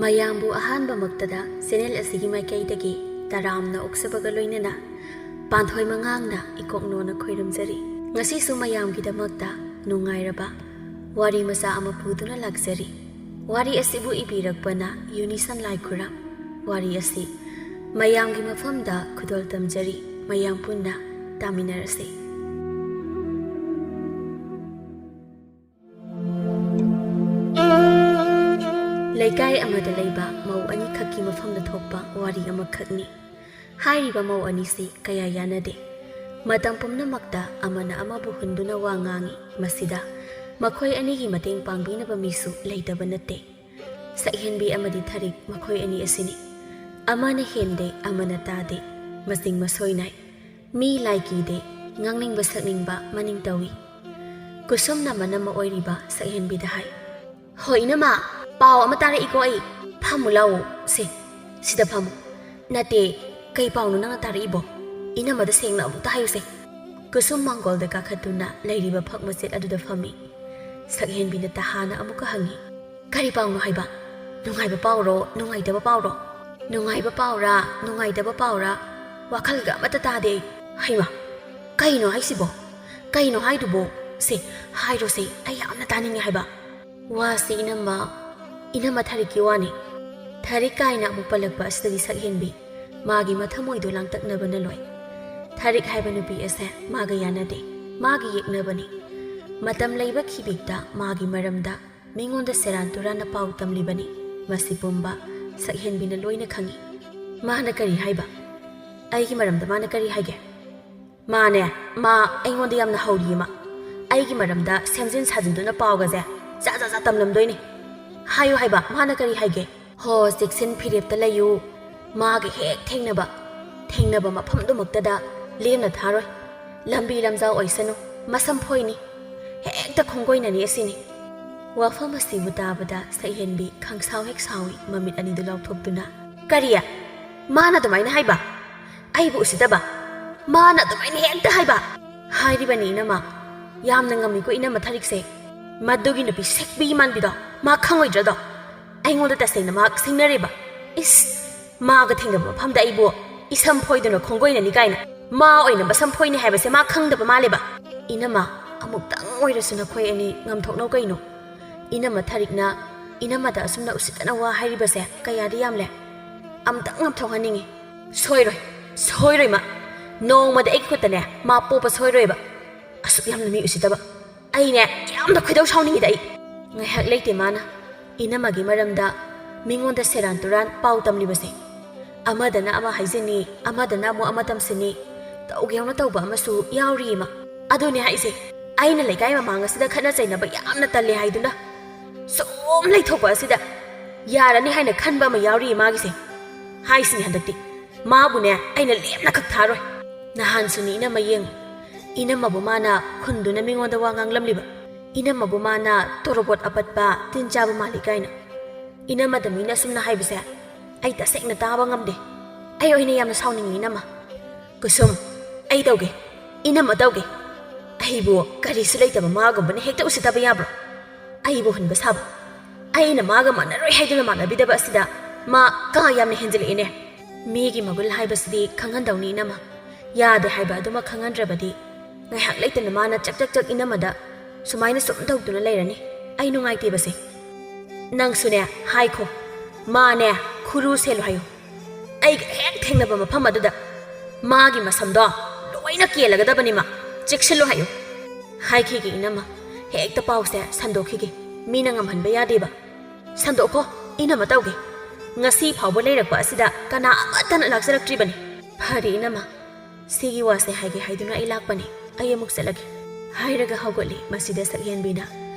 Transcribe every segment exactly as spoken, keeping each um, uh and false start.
ꯃꯌꯥꯝꯕꯨ ꯑꯍꯥꯟꯕꯃꯛꯇꯗ ꯆꯦꯅꯦꯜ ꯑꯁꯤꯒꯤ ꯃꯥꯏꯀꯩꯗꯒꯤ ꯇꯔꯥꯝꯅ ꯑꯣꯛꯆꯕꯒ ꯂꯣꯏꯅꯅ ꯄꯥꯟꯊꯣꯏ ꯃꯉꯥꯡꯅ ꯏꯀꯣꯛꯅꯣꯅ ꯈꯣꯏꯔꯝꯖꯔꯤ꯫ ꯉꯁꯤꯁꯨ ꯃꯌꯥꯝꯒꯤꯗꯃꯛꯇ ꯅꯨꯡꯉꯥꯏꯔꯕ ꯋꯥꯔꯤ ꯃꯆꯥ ꯑꯃ ꯄꯨꯗꯨꯅ ꯂꯥꯛꯆꯔꯤ꯫ ꯋꯥꯔꯤ ꯑꯁꯤꯕꯨ ꯏꯕꯤꯔꯛꯄꯅ ꯌꯨꯅꯤꯁꯟ ꯂꯥꯏꯈꯨꯔꯝ꯫ ꯋꯥꯔꯤ ꯑꯁꯤ ꯃꯌꯥꯝꯒꯤ ꯃꯐꯝꯗ ꯈꯨꯗꯣꯜ ꯇꯝꯖꯔꯤ꯫ ꯃꯌꯥꯝ ꯄꯨꯟꯅ ꯇꯥꯃꯤꯟꯅꯔꯁꯤ꯫ ꯂꯩꯀꯥꯏ ꯑꯃꯗ ꯂꯩꯕ ꯃꯧ ꯑꯅꯤꯈꯛꯀꯤ ꯃꯐꯝꯗ ꯊꯣꯛꯄ ꯋꯥꯔꯤ ꯑꯃꯈꯛꯅꯤ꯫ ꯍꯥꯏꯔꯤꯕ ꯃꯧ ꯑꯅꯤꯁꯤ ꯀꯌꯥ ꯌꯥꯅꯗꯦ꯫ ꯃꯇꯝ ꯄꯨꯝꯅꯃꯛꯇ ꯑꯃꯅ ꯑꯃꯕꯨ ꯍꯨꯟꯗꯨꯅ ꯋꯥ ꯉꯥꯡꯏ꯫ ꯃꯁꯤꯗ ꯃꯈꯣꯏ ꯑꯅꯤꯒꯤ ꯃꯇꯦꯡ ꯄꯥꯡꯕꯤꯅꯕ ꯃꯤꯁꯨ ꯂꯩꯇꯕ ꯅꯠꯇꯦ꯫ ꯁꯛꯍꯦꯟꯕꯤ ꯑꯃꯗꯤ ꯊꯔꯤꯛ ꯃꯈꯣꯏ ꯑꯅꯤ ꯑꯁꯤꯅꯤ꯫ ꯑꯃꯅ ꯍꯦꯟꯗꯦ, ꯑꯃꯅ ꯇꯥꯗꯦ꯫ ꯃꯆꯤꯡ ꯃꯁꯣꯏ ꯅꯥꯏ꯫ ꯃꯤ ꯂꯥꯏ ꯀꯤꯗꯦ, ꯉꯥꯡꯅꯤꯡꯕ ꯁꯛꯅꯤꯡꯕ ꯃꯅꯤꯡ ꯇꯧꯏ꯫ ꯀꯨꯁꯨꯝꯅ ꯃꯅꯝꯃ ꯑꯣꯏꯔꯤꯕ ꯁꯛꯍꯦꯟꯕꯤꯗ ꯍꯥꯏ, "ꯍꯣ ꯏꯅꯝꯃ, ꯄꯥꯎ ꯑꯃ ꯇꯥꯔꯛꯏꯀꯣ ꯑꯩ꯫ ꯐꯝꯃꯨ ꯂꯥꯎꯑꯣ, ꯁꯦ, ꯁꯤꯗ ꯐꯝꯃꯨ꯫ ꯅꯠꯇꯦ, ꯀꯩ ꯄꯥꯎꯅꯣ ꯅꯪꯅ ꯇꯥꯔꯛꯏꯕꯣ? ꯏꯅꯝꯃꯗ ꯁꯦꯡꯅ ꯑꯃꯨꯛꯇ ꯍꯥꯏꯌꯨꯁꯦ꯫" ꯀꯨꯁꯨꯝ ꯃꯥꯡꯒꯣꯜꯗ ꯀꯥꯈꯠꯇꯨꯅ ꯂꯩꯔꯤꯕ ꯐꯛ ꯃꯆꯦꯠ ꯑꯗꯨꯗ ꯐꯝꯃꯤ꯫ ꯁꯛꯍꯦꯟꯕꯤꯅ ꯇꯍꯥꯅ ꯑꯃꯨꯛꯀ ꯍꯪꯉꯤ, "ꯀꯔꯤ ꯄꯥꯎꯅꯣ ꯍꯥꯏꯕ? ꯅꯨꯡꯉꯥꯏꯕ ꯄꯥꯎꯔꯣ, ꯅꯨꯡꯉꯥꯏꯇꯕ ꯄꯥꯎꯔꯣ? ꯅꯨꯡꯉꯥꯏꯕ ꯄꯥꯎꯔꯥ, ꯅꯨꯡꯉꯥꯏꯇꯕ ꯄꯥꯎꯔꯥ? ꯋꯥꯈꯜꯒ ꯑꯃꯠꯇ ꯇꯥꯗꯦ ꯑꯩ꯫ ꯍꯩꯃꯥ, ꯀꯩꯅꯣ ꯍꯥꯏꯁꯤꯕꯣ? ꯀꯩꯅꯣ ꯍꯥꯏꯗꯨꯕꯣ? ꯁꯦ, ꯍꯥꯏꯔꯣꯁꯦ, ꯑꯩ ꯌꯥꯝꯅ ꯇꯥꯅꯤꯡꯉꯦ ꯍꯥꯏꯕ꯫" "ꯋꯥꯁꯤ ꯏꯅꯝꯃ, ꯏꯅꯝꯃ ꯊꯔꯤꯛꯀꯤ ꯋꯥꯅꯤ꯫" ꯊꯔꯤꯛ ꯀꯥꯏꯅ ꯑꯃꯨꯛ ꯄꯜꯂꯛꯄ ꯑꯁꯤꯗꯗꯤ ꯁꯛꯍꯦꯟꯕꯤ ꯃꯥꯒꯤ ꯃꯊꯃꯣꯏꯗꯣ ꯂꯥꯡꯇꯛꯅꯕꯅ ꯂꯣꯏ꯫ ꯊꯔꯤꯛ ꯍꯥꯏꯕ ꯅꯨꯄꯤ ꯑꯁꯦ ꯃꯥꯒ ꯌꯥꯅꯗꯦ, ꯃꯥꯒꯤ ꯌꯦꯛꯅꯕꯅꯤ꯫ ꯃꯇꯝ ꯂꯩꯕ ꯈꯤꯕꯤꯛꯇ ꯃꯥꯒꯤ ꯃꯔꯝꯗ ꯃꯤꯉꯣꯟꯗ ꯁꯦꯔꯥꯟ ꯇꯨꯔꯥꯟꯅ ꯄꯥꯎ ꯇꯝꯂꯤꯕꯅꯤ꯫ ꯃꯁꯤ ꯄꯨꯝꯕ ꯁꯛꯍꯦꯟꯕꯤꯅ ꯂꯣꯏꯅ ꯈꯪꯏ꯫ "ꯃꯥꯅ ꯀꯔꯤ ꯍꯥꯏꯕ? ꯑꯩꯒꯤ ꯃꯔꯝꯗ ꯃꯥꯅ ꯀꯔꯤ ꯍꯥꯏꯒꯦ?" "ꯃꯥꯅꯦ, ꯃꯥ ꯑꯩꯉꯣꯟꯗ ꯌꯥꯝꯅ ꯍꯧꯔꯤꯌꯦ ꯃꯥ꯫ ꯑꯩꯒꯤ ꯃꯔꯝꯗ ꯁꯦꯝꯖꯤꯟ ꯁꯥꯖꯤꯟꯗꯨꯅ ꯄꯥꯎꯒꯁꯦ ꯖꯥꯠ ꯖꯥꯠ ꯖꯥꯠ ꯇꯝꯂꯝꯗꯣꯏꯅꯦ꯫ ꯍꯥꯏꯌꯨ ꯍꯥꯏꯕ, ꯃꯥꯅ ꯀꯔꯤ ꯍꯥꯏꯒꯦ?" "ꯍꯣ, ꯆꯦꯛꯁꯤꯟ ꯐꯤꯔꯦꯞꯇ ꯂꯩꯌꯨ꯫ ꯃꯥꯒ ꯍꯦꯛ ꯊꯦꯡꯅꯕ, ꯊꯦꯡꯅꯕ ꯃꯐꯝꯗꯨꯃꯛꯇꯗ ꯂꯦꯝꯅ ꯊꯥꯔꯣꯏ꯫ ꯂꯝꯕꯤ ꯂꯝꯖꯥꯎ ꯑꯣꯏꯁꯅꯨ, ꯃꯁꯝ ꯐꯣꯏꯅꯤ꯫ ꯍꯦꯛꯇ ꯈꯣꯡꯒꯣꯏꯅꯅꯤ ꯑꯁꯤꯅꯤ꯫" ꯋꯥꯐꯝ ꯑꯁꯤꯕꯨ ꯇꯥꯕꯗ ꯁꯛꯍꯦꯟꯕꯤ ꯈꯪꯁꯥꯎ ꯍꯦꯛ ꯁꯥꯎꯏ, ꯃꯃꯤꯠ ꯑꯅꯤꯗꯨ ꯂꯥꯎꯊꯣꯛꯇꯨꯅ, "ꯀꯔꯤ? ꯃꯥꯅ ꯑꯗꯨꯃꯥꯏꯅ ꯍꯥꯏꯕ? ꯑꯩꯕꯨ ꯎꯁꯤꯠꯇꯕ? ꯃꯥꯅ ꯑꯗꯨꯃꯥꯏꯅ ꯍꯦꯛꯇ ꯍꯥꯏꯕ?" "ꯍꯥꯏꯔꯤꯕꯅꯤ ꯏꯅꯝꯃ, ꯌꯥꯝꯅ ꯉꯝꯃꯤꯀꯣ ꯏꯅꯝꯃ ꯊꯔꯤꯛꯁꯦ꯫ ꯃꯗꯨꯒꯤ ꯅꯨꯄꯤ ꯁꯦꯛꯄꯤ ꯃꯥꯟꯕꯤꯗꯣ ꯃꯥ ꯈꯪꯉꯣꯏꯗ꯭ꯔꯗꯣ? ꯑꯩꯉꯣꯟꯗ ꯇꯁꯦꯡꯅ ꯃꯍꯥꯛ ꯁꯤꯡꯅꯔꯤꯕ? ꯏꯁ, ꯃꯥꯒ ꯊꯦꯡꯅꯕ ꯃꯐꯝꯗ ꯑꯩꯕꯨ ꯏꯁꯝ ꯐꯣꯏꯗꯨꯅ ꯈꯣꯡꯒꯣꯏꯅꯅꯤ ꯀꯥꯏꯅ꯫ ꯃꯥ ꯑꯣꯏꯅ ꯃꯁꯝ ꯐꯣꯏꯅꯤ ꯍꯥꯏꯕꯁꯦ ꯃꯥ ꯈꯪꯗꯕ ꯃꯥꯜꯂꯦꯕ꯫ ꯏꯅꯝꯃ, ꯑꯃꯨꯛꯇꯪ ꯑꯣꯏꯔꯁꯨ ꯅꯈꯣꯏ ꯑꯅꯤ ꯉꯝꯊꯣꯛꯅꯧ ꯀꯩꯅꯣ꯫ ꯏꯅꯝꯃ ꯊꯔꯤꯛꯅ ꯏꯅꯝꯃꯗ ꯑꯁꯨꯝꯅ ꯎꯁꯤꯠꯇꯅ ꯋꯥ ꯍꯥꯏꯔꯤꯕꯁꯦ ꯀꯌꯥꯗꯤ ꯌꯥꯝꯂꯦ꯫ ꯑꯝꯇꯪ ꯉꯝꯊꯣꯛꯍꯟꯅꯤꯡꯉꯤ꯫ ꯁꯣꯏꯔꯣꯏ, ꯁꯣꯏꯔꯣꯏ ꯃꯥ꯫ ꯅꯣꯡꯃꯗꯤ ꯑꯩꯒꯤ ꯈꯨꯠꯇꯅꯦ ꯃꯥ ꯄꯣꯞꯄ ꯁꯣꯏꯔꯣꯏꯕ꯫ ꯑꯁꯨꯛ ꯌꯥꯝꯅ ꯃꯤ ꯎꯁꯤꯠꯇꯕ꯫ ꯑꯩꯅꯦ ꯌꯥꯝꯅ ꯈꯣꯏꯗꯧ ꯁꯥꯎꯅꯤꯡꯉꯤꯗ ꯑꯩ꯫ ꯉꯥꯏꯍꯥꯛ ꯂꯩꯇꯦ ꯃꯥꯅ ꯏꯅꯝꯃꯒꯤ ꯃꯔꯝꯗ ꯃꯤꯉꯣꯟꯗ ꯁꯦꯔꯥꯟ ꯇꯨꯔꯥꯟ ꯄꯥꯎ ꯇꯝꯂꯤꯕꯁꯦ꯫ ꯑꯃꯗꯅ ꯑꯃ ꯍꯥꯏꯖꯅꯤ, ꯑꯃꯗꯅ ꯑꯃꯨꯛ ꯑꯃ ꯇꯝꯁꯤꯅꯤ, ꯇꯧꯒꯦ ꯌꯥꯎꯅ ꯇꯧꯕ ꯑꯃꯁꯨ ꯌꯥꯎꯔꯤ ꯏꯃꯥ꯫ ꯑꯗꯨꯅꯦ ꯍꯥꯏꯁꯦ, ꯑꯩꯅ ꯂꯩꯀꯥꯏ ꯃꯃꯥꯡ ꯑꯁꯤꯗ ꯈꯠꯅ ꯆꯩꯅꯕ ꯌꯥꯝꯅ ꯇꯜꯂꯦ ꯍꯥꯏꯗꯨꯅ ꯁꯨꯝ ꯂꯩꯊꯣꯛꯄ ꯑꯁꯤꯗ ꯌꯥꯔꯅꯤ ꯍꯥꯏꯅ ꯈꯟꯕ ꯑꯃ ꯌꯥꯎꯔꯤ ꯃꯥꯒꯤꯁꯦ꯫ ꯍꯥꯏꯁꯤꯅꯤ ꯍꯟꯗꯛꯇꯤ ꯃꯥꯕꯨꯅꯦ ꯑꯩꯅ ꯂꯦꯝꯅ ꯈꯛ ꯊꯥꯔꯣꯏ꯫ ꯅꯍꯥꯟꯁꯨꯅꯤ ꯏꯅꯝꯃ ꯌꯦꯡꯉꯨ, ꯏꯅꯝꯃꯕꯨ ꯃꯥꯅ ꯈꯨꯟꯗꯨꯅ ꯃꯤꯉꯣꯟꯗ ꯋꯥ ꯉꯥꯡꯂꯝꯂꯤꯕ, ꯏꯅꯝꯃꯕꯨ ꯃꯥꯅ ꯇꯣꯔꯣꯕꯣꯠ ꯑꯄꯠꯄ ꯇꯤꯟ ꯆꯥꯕ ꯃꯥꯜꯂꯤ ꯀꯥꯏꯅ꯫ ꯏꯅꯝꯃꯗ ꯃꯤꯅ ꯑꯁꯨꯝꯅ ꯍꯥꯏꯕꯁꯦ ꯑꯩ ꯇꯁꯦꯡꯅ ꯇꯥꯕ ꯉꯝꯗꯦ꯫ ꯑꯩ ꯑꯣꯏꯅ ꯌꯥꯝꯅ ꯁꯥꯎꯅꯤꯡꯉꯤ ꯏꯅꯝꯃ꯫ ꯀꯨꯁꯨꯝ, ꯑꯩ ꯇꯧꯒꯦ, ꯏꯅꯝꯃ ꯇꯧꯒꯦ꯫ ꯑꯩꯕꯨ ꯀꯔꯤꯁꯨ ꯂꯩꯇꯕ ꯃꯥꯒꯨꯝꯕꯅ ꯍꯦꯛꯇ ꯎꯁꯤꯠꯇꯕ ꯌꯥꯕ꯭ꯔꯣ? ꯑꯩꯕꯨ ꯍꯨꯟꯕ ꯁꯥꯕ꯫ ꯑꯩꯅ ꯃꯥꯒ ꯃꯥꯟꯅꯔꯣꯏ ꯍꯥꯏꯗꯨꯅ ꯃꯥꯟꯅꯕꯤꯗꯕ ꯑꯁꯤꯗ ꯃꯥ ꯀꯥ ꯌꯥꯝꯅ ꯍꯦꯟꯖꯤꯜꯂꯛꯑꯦꯅꯦ꯫ ꯃꯤꯒꯤ ꯃꯒꯨꯟ ꯍꯥꯏꯕꯁꯤꯗꯤ ꯈꯪꯍꯟꯗꯧꯅꯤ ꯏꯅꯝꯃ꯫ ꯌꯥꯗꯦ ꯍꯥꯏꯕ ꯑꯗꯨꯃꯛ ꯈꯪꯍꯟꯗ꯭ꯔꯕꯗꯤ ꯉꯥꯏꯍꯥꯛ ꯂꯩꯇꯅ ꯃꯥꯅ ꯆꯛ ꯆꯛ ꯆꯛ ꯏꯅꯝꯃꯗ ꯁꯨꯃꯥꯏꯅ ꯁꯨꯝ ꯇꯧꯗꯨꯅ ꯂꯩꯔꯅꯤ꯫ ꯑꯩ ꯅꯨꯡꯉꯥꯏꯇꯦꯕꯁꯦ꯫ ꯅꯪꯁꯨꯅꯦ ꯍꯥꯏꯈꯣ, ꯃꯥꯅꯦ ꯈꯨꯔꯨ ꯁꯦꯜꯂꯨ ꯍꯥꯏꯌꯨ꯫ ꯑꯩꯒ ꯍꯦꯛ ꯊꯦꯡꯅꯕ ꯃꯐꯝ ꯑꯗꯨꯗ ꯃꯥꯒꯤ ꯃꯁꯝꯗꯣ ꯂꯣꯏꯅ ꯀꯦꯜꯂꯒꯗꯕꯅꯤ ꯃꯥ꯫ ꯆꯦꯛꯁꯤꯜꯂꯨ ꯍꯥꯏꯌꯨ꯫ ꯍꯥꯏꯈꯤꯒꯦ ꯏꯅꯝꯃ, ꯍꯦꯛꯇ ꯄꯥꯎꯁꯦ ꯁꯟꯗꯣꯛꯈꯤꯒꯦ꯫ ꯃꯤꯅ ꯉꯝꯍꯟꯕ ꯌꯥꯗꯦꯕ꯫ ꯁꯟꯗꯣꯛꯈꯣ, ꯏꯅꯝꯃ ꯇꯧꯒꯦ꯫ ꯉꯁꯤ ꯐꯥꯎꯕ ꯂꯩꯔꯛꯄ ꯑꯁꯤꯗ ꯀꯅꯥ ꯑꯃꯠꯇꯅ ꯂꯥꯛꯆꯔꯛꯇ꯭ꯔꯤꯕꯅꯤ꯫ ꯐꯔꯦ ꯏꯅꯝꯃ, ꯁꯤꯒꯤ ꯋꯥꯁꯦ ꯍꯥꯏꯒꯦ ꯍꯥꯏꯗꯨꯅ ꯑꯩ ꯂꯥꯛꯄꯅꯤ꯫ ꯑꯩ ꯑꯃꯨꯛ ꯆꯠꯂꯒꯦ꯫ ꯍꯥꯏꯔꯒ ꯍꯧꯒꯠꯂꯤ ꯃꯁꯤꯗ ꯁꯛꯍꯦꯟꯕꯤꯅ꯫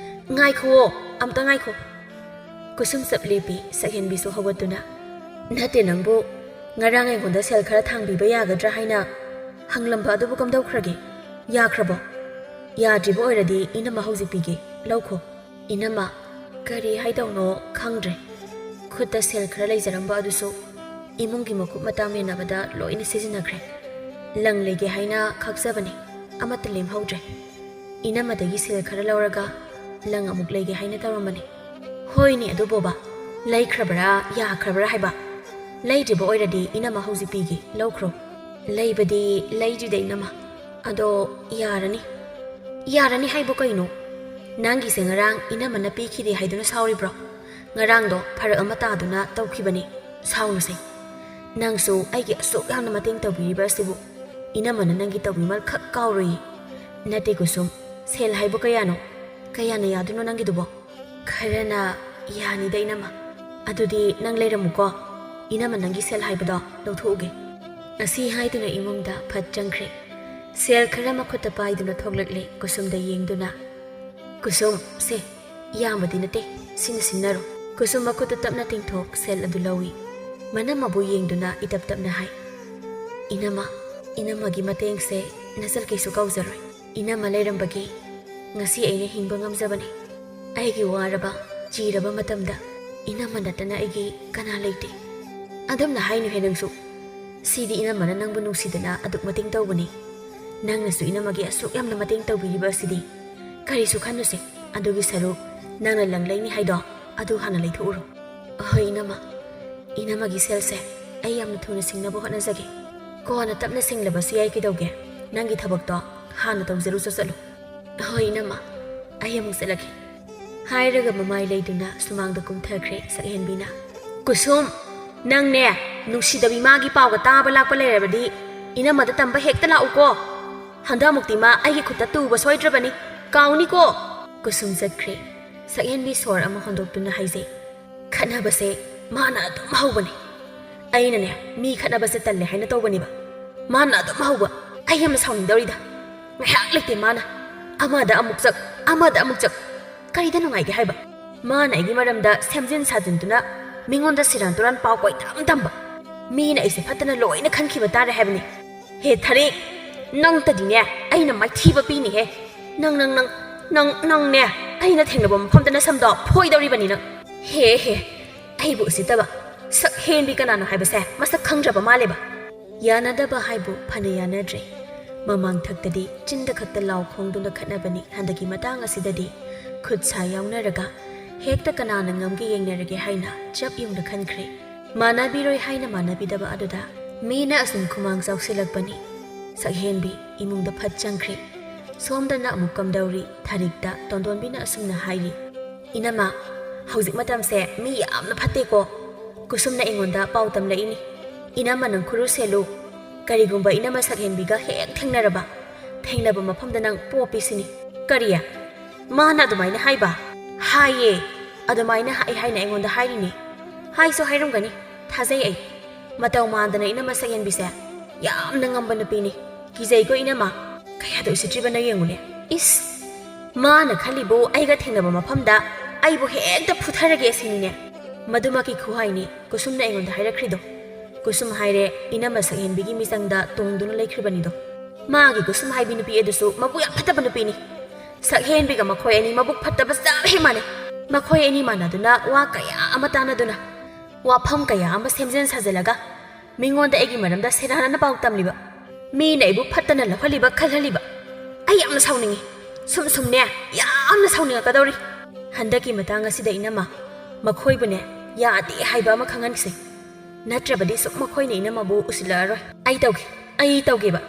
ꯉꯥꯏꯈꯨꯋꯣ, ꯑꯝꯇ ꯉꯥꯏꯈꯣ꯫ ꯀꯨꯁꯨꯝ ꯆꯞ ꯂꯦꯞꯄꯤ, ꯁꯛꯍꯦꯟꯕꯤꯁꯨ ꯍꯧꯒꯠꯇꯨꯅ꯫ ꯅꯠꯇꯦ ꯅꯪꯕꯨ, ꯉꯔꯥꯡ ꯑꯩꯉꯣꯟꯗ ꯁꯦꯜ ꯈꯔ ꯊꯥꯡꯕꯤꯕ ꯌꯥꯒꯗ꯭ꯔꯥ ꯍꯥꯏꯅ ꯍꯪꯂꯝꯕ ꯑꯗꯨꯕꯨ ꯀꯝꯗꯧꯈ꯭ꯔꯒꯦ? ꯌꯥꯈ꯭ꯔꯕꯣ? ꯌꯥꯗ꯭ꯔꯤꯕ ꯑꯣꯏꯔꯗꯤ ꯏꯅꯝꯃ ꯍꯧꯖꯤꯛ ꯄꯤꯒꯦ, ꯂꯧꯈꯣ꯫ ꯏꯅꯝꯃ, ꯀꯔꯤ ꯍꯥꯏꯗꯧꯅꯣ ꯈꯪꯗ꯭ꯔꯦ꯫ ꯈꯨꯠꯇ ꯁꯦꯜ ꯈꯔ ꯂꯩꯖꯔꯝꯕ ꯑꯗꯨꯁꯨ ꯏꯃꯨꯡꯒꯤ ꯃꯀꯨꯞ ꯃꯇꯥ ꯃꯦꯟꯅꯕꯗ ꯂꯣꯏꯅ ꯁꯤꯖꯤꯟꯅꯈ꯭ꯔꯦ꯫ ꯂꯪ ꯂꯩꯒꯦ ꯍꯥꯏꯅ ꯈꯥꯛꯆꯕꯅꯤ, ꯑꯃꯠꯇ ꯂꯦꯝꯍꯧꯗ꯭ꯔꯦ꯫ ꯏꯅꯝꯃꯗꯒꯤ ꯁꯦꯜ ꯈꯔ ꯂꯧꯔꯒ ꯂꯪ ꯑꯃꯨꯛ ꯂꯩꯒꯦ ꯍꯥꯏꯅ ꯇꯧꯔꯝꯕꯅꯤ꯫ ꯍꯣꯏꯅꯦ ꯑꯗꯨꯕꯣꯕ, ꯂꯩꯈ꯭ꯔꯕ꯭ꯔꯥ, ꯌꯥꯈ꯭ꯔꯕ꯭ꯔꯥ ꯍꯥꯏꯕ? ꯂꯩꯗ꯭ꯔꯤꯕ ꯑꯣꯏꯔꯗꯤ ꯏꯅꯝꯃ ꯍꯧꯖꯤꯛ ꯄꯤꯒꯦ, ꯂꯧꯈ꯭ꯔꯣ꯫ ꯂꯩꯕꯗꯤ ꯂꯩꯗ꯭ꯔꯤꯗ ꯏꯅꯝꯃ, ꯑꯗꯣ ꯌꯥꯔꯅꯤ꯫ ꯌꯥꯔꯅꯤ ꯍꯥꯏꯕꯨ ꯀꯩꯅꯣ? ꯅꯪꯒꯤꯁꯦ ꯉꯔꯥꯡ ꯏꯅꯝꯃꯅ ꯄꯤꯈꯤꯗꯦ ꯍꯥꯏꯗꯨꯅ ꯁꯥꯎꯔꯤꯕ꯭ꯔꯣ? ꯉꯔꯥꯡꯗꯣ ꯐꯔꯛ ꯑꯃ ꯇꯥꯗꯨꯅ ꯇꯧꯈꯤꯕꯅꯤ, ꯁꯥꯎꯅꯨꯁꯦ꯫ ꯅꯪꯁꯨ ꯑꯩꯒꯤ ꯑꯁꯨꯛ ꯌꯥꯝꯅ ꯃꯇꯦꯡ ꯇꯧꯕꯤꯔꯤꯕ ꯑꯁꯤꯕꯨ ꯏꯅꯝꯃꯅ ꯅꯪꯒꯤ ꯇꯧꯕꯤꯃꯜ ꯈꯛ ꯀꯥꯎꯔꯣꯏꯌꯦ꯫ ꯅꯠꯇꯦ ꯀꯨꯁꯨꯝ, ꯁꯦꯜ ꯍꯥꯏꯕꯨ ꯀꯌꯥꯅꯣ? ꯀꯌꯥꯅ ꯌꯥꯗꯣꯏꯅꯣ ꯅꯪꯒꯤꯗꯨꯕꯣ? ꯈꯔꯅ ꯌꯥꯅꯤꯗ ꯏꯅꯝꯃ꯫ ꯑꯗꯨꯗꯤ ꯅꯪ ꯂꯩꯔꯝꯃꯨꯀꯣ, ꯏꯅꯝꯃ ꯅꯪꯒꯤ ꯁꯦꯜ ꯍꯥꯏꯕꯗꯣ ꯂꯧꯊꯣꯛꯎꯒꯦ꯫ ꯑꯁꯤ ꯍꯥꯏꯗꯨꯅ ꯏꯃꯨꯡꯗ ꯐꯠ ꯆꯪꯈ꯭ꯔꯦ꯫ ꯁꯦꯜ ꯈꯔ ꯃꯈꯨꯠꯇ ꯄꯥꯏꯗꯨꯅ ꯊꯣꯛꯂꯛꯂꯦ ꯀꯨꯁꯨꯝꯗ ꯌꯦꯡꯗꯨꯅ꯫ ꯀꯨꯁꯨꯝ, ꯁꯦ, ꯌꯥꯝꯕꯗꯤ ꯅꯠꯇꯦ, ꯁꯤꯅ ꯁꯤꯟꯅꯔꯣ꯫ ꯀꯨꯁꯨꯝ ꯃꯈꯨꯠꯇꯨ ꯇꯞꯅ ꯇꯤꯡꯊꯣꯛ ꯁꯦꯜ ꯑꯗꯨ ꯂꯧꯏ꯫ ꯃꯅꯝꯃꯕꯨ ꯌꯦꯡꯗꯨꯅ ꯏꯇꯞ ꯇꯞꯅ ꯍꯥꯏ, "ꯏꯅꯝꯃ, ꯏꯅꯝꯃꯒꯤ ꯃꯇꯦꯡꯁꯦ ꯅꯆꯜ ꯀꯩꯁꯨ ꯀꯥꯎꯖꯔꯣꯏ꯫ ꯏꯅꯝꯃ ꯂꯩꯔꯝꯕꯒꯤ ꯉꯁꯤ ꯑꯩꯅ ꯍꯤꯡꯕ ꯉꯝꯖꯕꯅꯤ꯫ ꯑꯩꯒꯤ ꯋꯥꯔꯕ, ꯆꯤꯔꯕ ꯃꯇꯝꯗ ꯏꯅꯝꯃ ꯅꯠꯇꯅ ꯑꯩꯒꯤ ꯀꯅꯥ ꯂꯩꯇꯦ꯫" "ꯑꯗꯨꯝꯅ ꯍꯥꯏꯅꯨꯍꯦ ꯅꯪꯁꯨ꯫ ꯁꯤꯗꯤ ꯏꯅꯝꯃꯅ ꯅꯪꯕꯨ ꯅꯨꯡꯁꯤꯗꯅ ꯑꯗꯨꯛ ꯃꯇꯦꯡ ꯇꯧꯕꯅꯤ꯫ ꯅꯪꯅꯁꯨ ꯏꯅꯝꯃꯒꯤ ꯑꯁꯨꯛ ꯌꯥꯝꯅ ꯃꯇꯦꯡ ꯇꯧꯕꯤꯔꯤꯕ ꯑꯁꯤꯗꯤ ꯀꯔꯤꯁꯨ ꯈꯟꯅꯨꯁꯦ꯫ ꯑꯗꯨꯒꯤ ꯁꯔꯨꯛ ꯅꯪꯅ ꯂꯪ ꯂꯩꯅꯤ ꯍꯥꯏꯗꯣ ꯑꯗꯨ ꯍꯥꯟꯅ ꯂꯩꯊꯣꯛꯎꯔꯣ꯫" "ꯑꯍꯣꯏ ꯏꯅꯝꯃ, ꯏꯅꯝꯃꯒꯤ ꯁꯦꯜꯁꯦ ꯑꯩ ꯌꯥꯝꯅ ꯊꯨꯅ ꯁꯤꯡꯅꯕ ꯍꯣꯠꯅꯖꯒꯦ꯫ ꯀꯣꯟꯅ ꯇꯞꯅ ꯁꯤꯡꯂꯕꯁꯨ ꯌꯥꯏ, ꯀꯩꯗꯧꯒꯦ? ꯅꯪꯒꯤ ꯊꯕꯛꯇꯣ ꯍꯥꯟꯅ ꯇꯧꯖꯔꯨꯆꯣ, ꯆꯠꯂꯨ꯫" "ꯑꯍꯣꯏ ꯏꯅꯝꯃ, ꯑꯩ ꯑꯃꯨꯛ ꯆꯠꯂꯒꯦ꯫" ꯍꯥꯏꯔꯒ ꯃꯃꯥꯏ ꯂꯩꯗꯨꯅ ꯁꯨꯃꯥꯡꯗ ꯀꯨꯝꯊꯈ꯭ꯔꯦ ꯁꯛꯍꯦꯟꯕꯤꯅ꯫ "ꯀꯨꯁꯨꯝ, ꯅꯪꯅꯦ, ꯅꯨꯡꯁꯤꯗꯕꯤ ꯃꯥꯒꯤ ꯄꯥꯎꯒ ꯇꯥꯕ ꯂꯥꯛꯄ ꯂꯩꯔꯕꯗꯤ ꯏꯅꯝꯃꯗ ꯇꯝꯕ ꯍꯦꯛꯇ ꯂꯥꯛꯎꯀꯣ꯫ ꯍꯟꯗꯛꯃꯨꯛꯇꯤ ꯃꯥ ꯑꯩꯒꯤ ꯈꯨꯠꯇ ꯇꯨꯕ ꯁꯣꯏꯗ꯭ꯔꯕꯅꯤ, ꯀꯥꯎꯅꯤꯀꯣ꯫" ꯀꯨꯁꯨꯝ ꯆꯠꯈ꯭ꯔꯦ꯫ ꯁꯛꯍꯦꯟꯕꯤ ꯁꯣꯔ ꯑꯃ ꯍꯣꯟꯗꯣꯛꯇꯨꯅ ꯍꯥꯏꯖꯩ, "ꯈꯠꯅꯕꯁꯦ ꯃꯥꯅ ꯑꯗꯨꯝ ꯍꯧꯕꯅꯦ꯫ ꯑꯩꯅꯅꯦ, ꯃꯤ ꯈꯠꯅꯕꯁꯦ ꯇꯜꯂꯦ ꯍꯥꯏꯅ ꯇꯧꯕꯅꯦꯕ꯫ ꯃꯥꯅ ꯑꯗꯨꯝ ꯍꯧꯕ꯫ ꯑꯩ ꯌꯥꯝꯅ ꯁꯥꯎꯅꯤꯡꯗꯧꯔꯤꯗ꯫ ꯉꯥꯏꯍꯥꯛ ꯂꯩꯇꯦ ꯃꯥꯅ꯫ ꯑꯃꯗ ꯑꯃꯨꯛ ꯆꯛ, ꯑꯃꯗ ꯑꯃꯨꯛ ꯆꯛ꯫ ꯀꯔꯤꯗ ꯅꯨꯡꯉꯥꯏꯒꯦ ꯍꯥꯏꯕ? ꯃꯥꯅ ꯑꯩꯒꯤ ꯃꯔꯝꯗ ꯁꯦꯝꯖꯤꯟ ꯁꯥꯖꯤꯟꯗꯨꯅ ꯃꯤꯉꯣꯟꯗ ꯁꯤꯔꯥꯟ ꯇꯨꯔꯥꯟ ꯄꯥꯎ ꯀꯣꯏꯇꯝ ꯇꯝꯕ꯫ ꯃꯤꯅ ꯑꯩꯁꯦ ꯐꯠꯇꯅ ꯂꯣꯏꯅ ꯈꯟꯈꯤꯕ ꯇꯥꯔꯦ ꯍꯥꯏꯕꯅꯤ꯫ ꯍꯦ ꯊꯔꯤ, ꯅꯪꯇꯗꯤꯅꯦ ꯑꯩꯅ ꯃꯥꯏꯊꯤꯕ ꯄꯤꯅꯤꯍꯦ꯫ ꯅꯪ, ꯅꯪ, ꯅꯪ, ꯅꯪꯅꯦ, ꯑꯩꯅ ꯊꯦꯡꯅꯕ ꯃꯐꯝꯗ ꯅꯁꯝꯗꯣ ꯐꯣꯏꯗꯧꯔꯤꯕꯅꯤ ꯅꯪ꯫ ꯍꯦ, ꯍꯦ, ꯑꯩꯕꯨ ꯎꯁꯤꯠꯇꯕ, ꯁꯛ ꯍꯦꯟꯕꯤ ꯀꯅꯥꯅꯣ ꯍꯥꯏꯕꯁꯦ ꯃꯁꯛ ꯈꯪꯗ꯭ꯔꯕ ꯃꯥꯜꯂꯦꯕ꯫" ꯌꯥꯅꯗꯕ ꯍꯥꯏꯕꯨ ꯐꯅ ꯌꯥꯅꯗ꯭ꯔꯦ꯫ ꯃꯃꯥꯡ ꯊꯛꯇꯗꯤ ꯆꯤꯟꯗ ꯈꯛꯇ ꯂꯥꯎ ꯈꯣꯡꯗꯨꯅ ꯈꯠꯅꯕꯅꯤ, ꯍꯟꯗꯛꯀꯤ ꯃꯇꯥꯡ ꯑꯁꯤꯗꯗꯤ ꯈꯨꯠ ꯁꯥ ꯌꯥꯎꯅꯔꯒ ꯍꯦꯛꯇ ꯀꯅꯥꯅ ꯉꯝꯒꯦ ꯌꯦꯡꯅꯔꯒꯦ ꯍꯥꯏꯅ ꯆꯞ ꯌꯨꯡꯅ ꯈꯟꯈ꯭ꯔꯦ꯫ ꯃꯥꯟꯅꯕꯤꯔꯣꯏ ꯍꯥꯏꯅ ꯃꯥꯟꯅꯕꯤꯗꯕ ꯑꯗꯨꯗ ꯃꯤꯅ ꯑꯁꯨꯝ ꯈꯨꯃꯥꯡ ꯆꯥꯎꯁꯤꯜꯂꯛꯄꯅꯤ꯫ ꯁꯛꯍꯦꯟꯕꯤ ꯏꯃꯨꯡꯗ ꯐꯠ ꯆꯪꯈ꯭ꯔꯦ꯫ ꯁꯣꯝꯗꯅ ꯑꯃꯨꯛ ꯀꯝꯗꯧꯔꯤ? ꯊꯔꯤꯛꯇ ꯇꯣꯟꯗꯣꯟꯕꯤꯅ ꯑꯁꯨꯝꯅ ꯍꯥꯏꯔꯤ, "ꯏꯅꯝꯃ, ꯍꯧꯖꯤꯛ ꯃꯇꯝꯁꯦ ꯃꯤ ꯌꯥꯝꯅ ꯐꯠꯇꯦꯀꯣ꯫ ꯀꯨꯁꯨꯝꯅ ꯑꯩꯉꯣꯟꯗ ꯄꯥꯎ ꯇꯝꯂꯛꯏꯅꯤ꯫ ꯏꯅꯝꯃ ꯅꯪ ꯈꯨꯔꯨ ꯁꯦꯜꯂꯨ꯫ ꯀꯔꯤꯒꯨꯝꯕ ꯏꯅꯝꯃ ꯁꯛꯍꯦꯟꯕꯤꯒ ꯍꯦꯛ ꯊꯦꯡꯅꯔꯕ, ꯊꯦꯡꯅꯕ ꯃꯐꯝꯗ ꯅꯪ ꯄꯣꯞꯄꯤꯁꯤꯅꯤ꯫" "ꯀꯔꯤ? ꯃꯥꯅ ꯑꯗꯨꯃꯥꯏꯅ ꯍꯥꯏꯕ?" "ꯍꯥꯏꯌꯦ꯫ ꯑꯗꯨꯃꯥꯏꯅ ꯍꯥꯏ ꯍꯥꯏꯅ ꯑꯩꯉꯣꯟꯗ ꯍꯥꯏꯔꯤꯅꯤ꯫" "ꯍꯥꯏꯁꯨ ꯍꯥꯏꯔꯝꯒꯅꯤ꯫ ꯊꯥꯖꯩ ꯑꯩ꯫ ꯃꯇꯧ ꯃꯥꯟꯗꯅ ꯏꯅꯝꯃ ꯁꯛꯍꯦꯟꯕꯤꯁꯦ ꯌꯥꯝꯅ ꯉꯝꯕ ꯅꯨꯄꯤꯅꯤ꯫ ꯀꯤꯖꯩꯀꯣ ꯏꯅꯝꯃ꯫ ꯀꯌꯥꯗ ꯎꯁꯤꯠꯇ꯭ꯔꯤꯕꯅꯣ ꯌꯦꯡꯉꯨꯅꯦ꯫ ꯏꯁ! ꯃꯥꯅ ꯈꯜꯂꯤꯕꯨ ꯑꯩꯒ ꯊꯦꯡꯅꯕ ꯃꯐꯝꯗ ꯑꯩꯕꯨ ꯍꯦꯛꯇ ꯐꯨꯊꯔꯒꯦ ꯁꯤꯅꯤꯅꯦ꯫" ꯃꯗꯨꯃꯛꯀꯤ ꯈꯨꯍꯥꯏꯅꯤ ꯀꯨꯁꯨꯝꯅ ꯑꯩꯉꯣꯟꯗ ꯍꯥꯏꯔꯛꯈ꯭ꯔꯤꯗꯣ꯫ ꯀꯨꯁꯨꯝ ꯍꯥꯏꯔꯦ ꯏꯅꯝꯃ ꯁꯛꯍꯦꯟꯕꯤꯒꯤ ꯃꯤꯆꯪꯗ ꯇꯣꯡꯗꯨꯅ ꯂꯩꯈ꯭ꯔꯤꯕꯅꯤꯗꯣ꯫ ꯃꯥꯒꯤ ꯀꯨꯁꯨꯝ ꯍꯥꯏꯕꯤ ꯅꯨꯄꯤ ꯑꯗꯨꯁꯨ ꯃꯕꯨꯛ ꯌꯥꯝ ꯐꯠꯇꯕ ꯅꯨꯄꯤꯅꯤ꯫ ꯁꯛꯍꯦꯟꯕꯤꯒ ꯃꯈꯣꯏ ꯑꯅꯤ ꯃꯕꯨꯛ ꯐꯠꯇꯕ ꯆꯞ ꯍꯦꯛ ꯃꯥꯟꯅꯩ꯫ ꯃꯈꯣꯏ ꯑꯅꯤ ꯃꯥꯟꯅꯗꯨꯅ ꯋꯥ ꯀꯌꯥ ꯑꯃ ꯇꯥꯟꯅꯗꯨꯅ, ꯋꯥꯐꯝ ꯀꯌꯥ ꯑꯃ ꯁꯦꯝꯖꯤꯟ ꯁꯥꯖꯤꯜꯂꯒ ꯃꯤꯉꯣꯟꯗ ꯑꯩꯒꯤ ꯃꯔꯝꯗ ꯁꯦꯔꯥꯟꯅꯅ ꯄꯥꯎ ꯇꯝꯂꯤꯕ, ꯃꯤꯅ ꯑꯩꯕꯨ ꯐꯠꯇꯅ ꯂꯧꯍꯜꯂꯤꯕ ꯈꯜꯍꯜꯂꯤꯕ꯫ ꯑꯩ ꯌꯥꯝꯅ ꯁꯥꯎꯅꯤꯡꯉꯤ꯫ ꯁꯨꯝ ꯁꯨꯝꯅꯦ ꯌꯥꯝꯅ ꯁꯥꯎꯅꯤꯡꯉꯛꯀꯗꯧꯔꯤ꯫ ꯍꯟꯗꯛꯀꯤ ꯃꯇꯥꯡ ꯑꯁꯤꯗ ꯏꯅꯝꯃ, ꯃꯈꯣꯏꯕꯨꯅꯦ ꯌꯥꯗꯦ ꯍꯥꯏꯕ ꯑꯃ ꯈꯪꯍꯟꯁꯦ꯫ ꯅꯠꯇ꯭ꯔꯕꯗꯤ ꯁꯨꯝ ꯃꯈꯣꯏꯅ ꯏꯅꯝꯃꯕꯨ ꯎꯁꯤꯜꯂꯛꯑꯔꯣꯏ꯫ ꯑꯩ ꯇꯧꯒꯦ, ꯑꯩ ꯇꯧꯒꯦꯕ꯫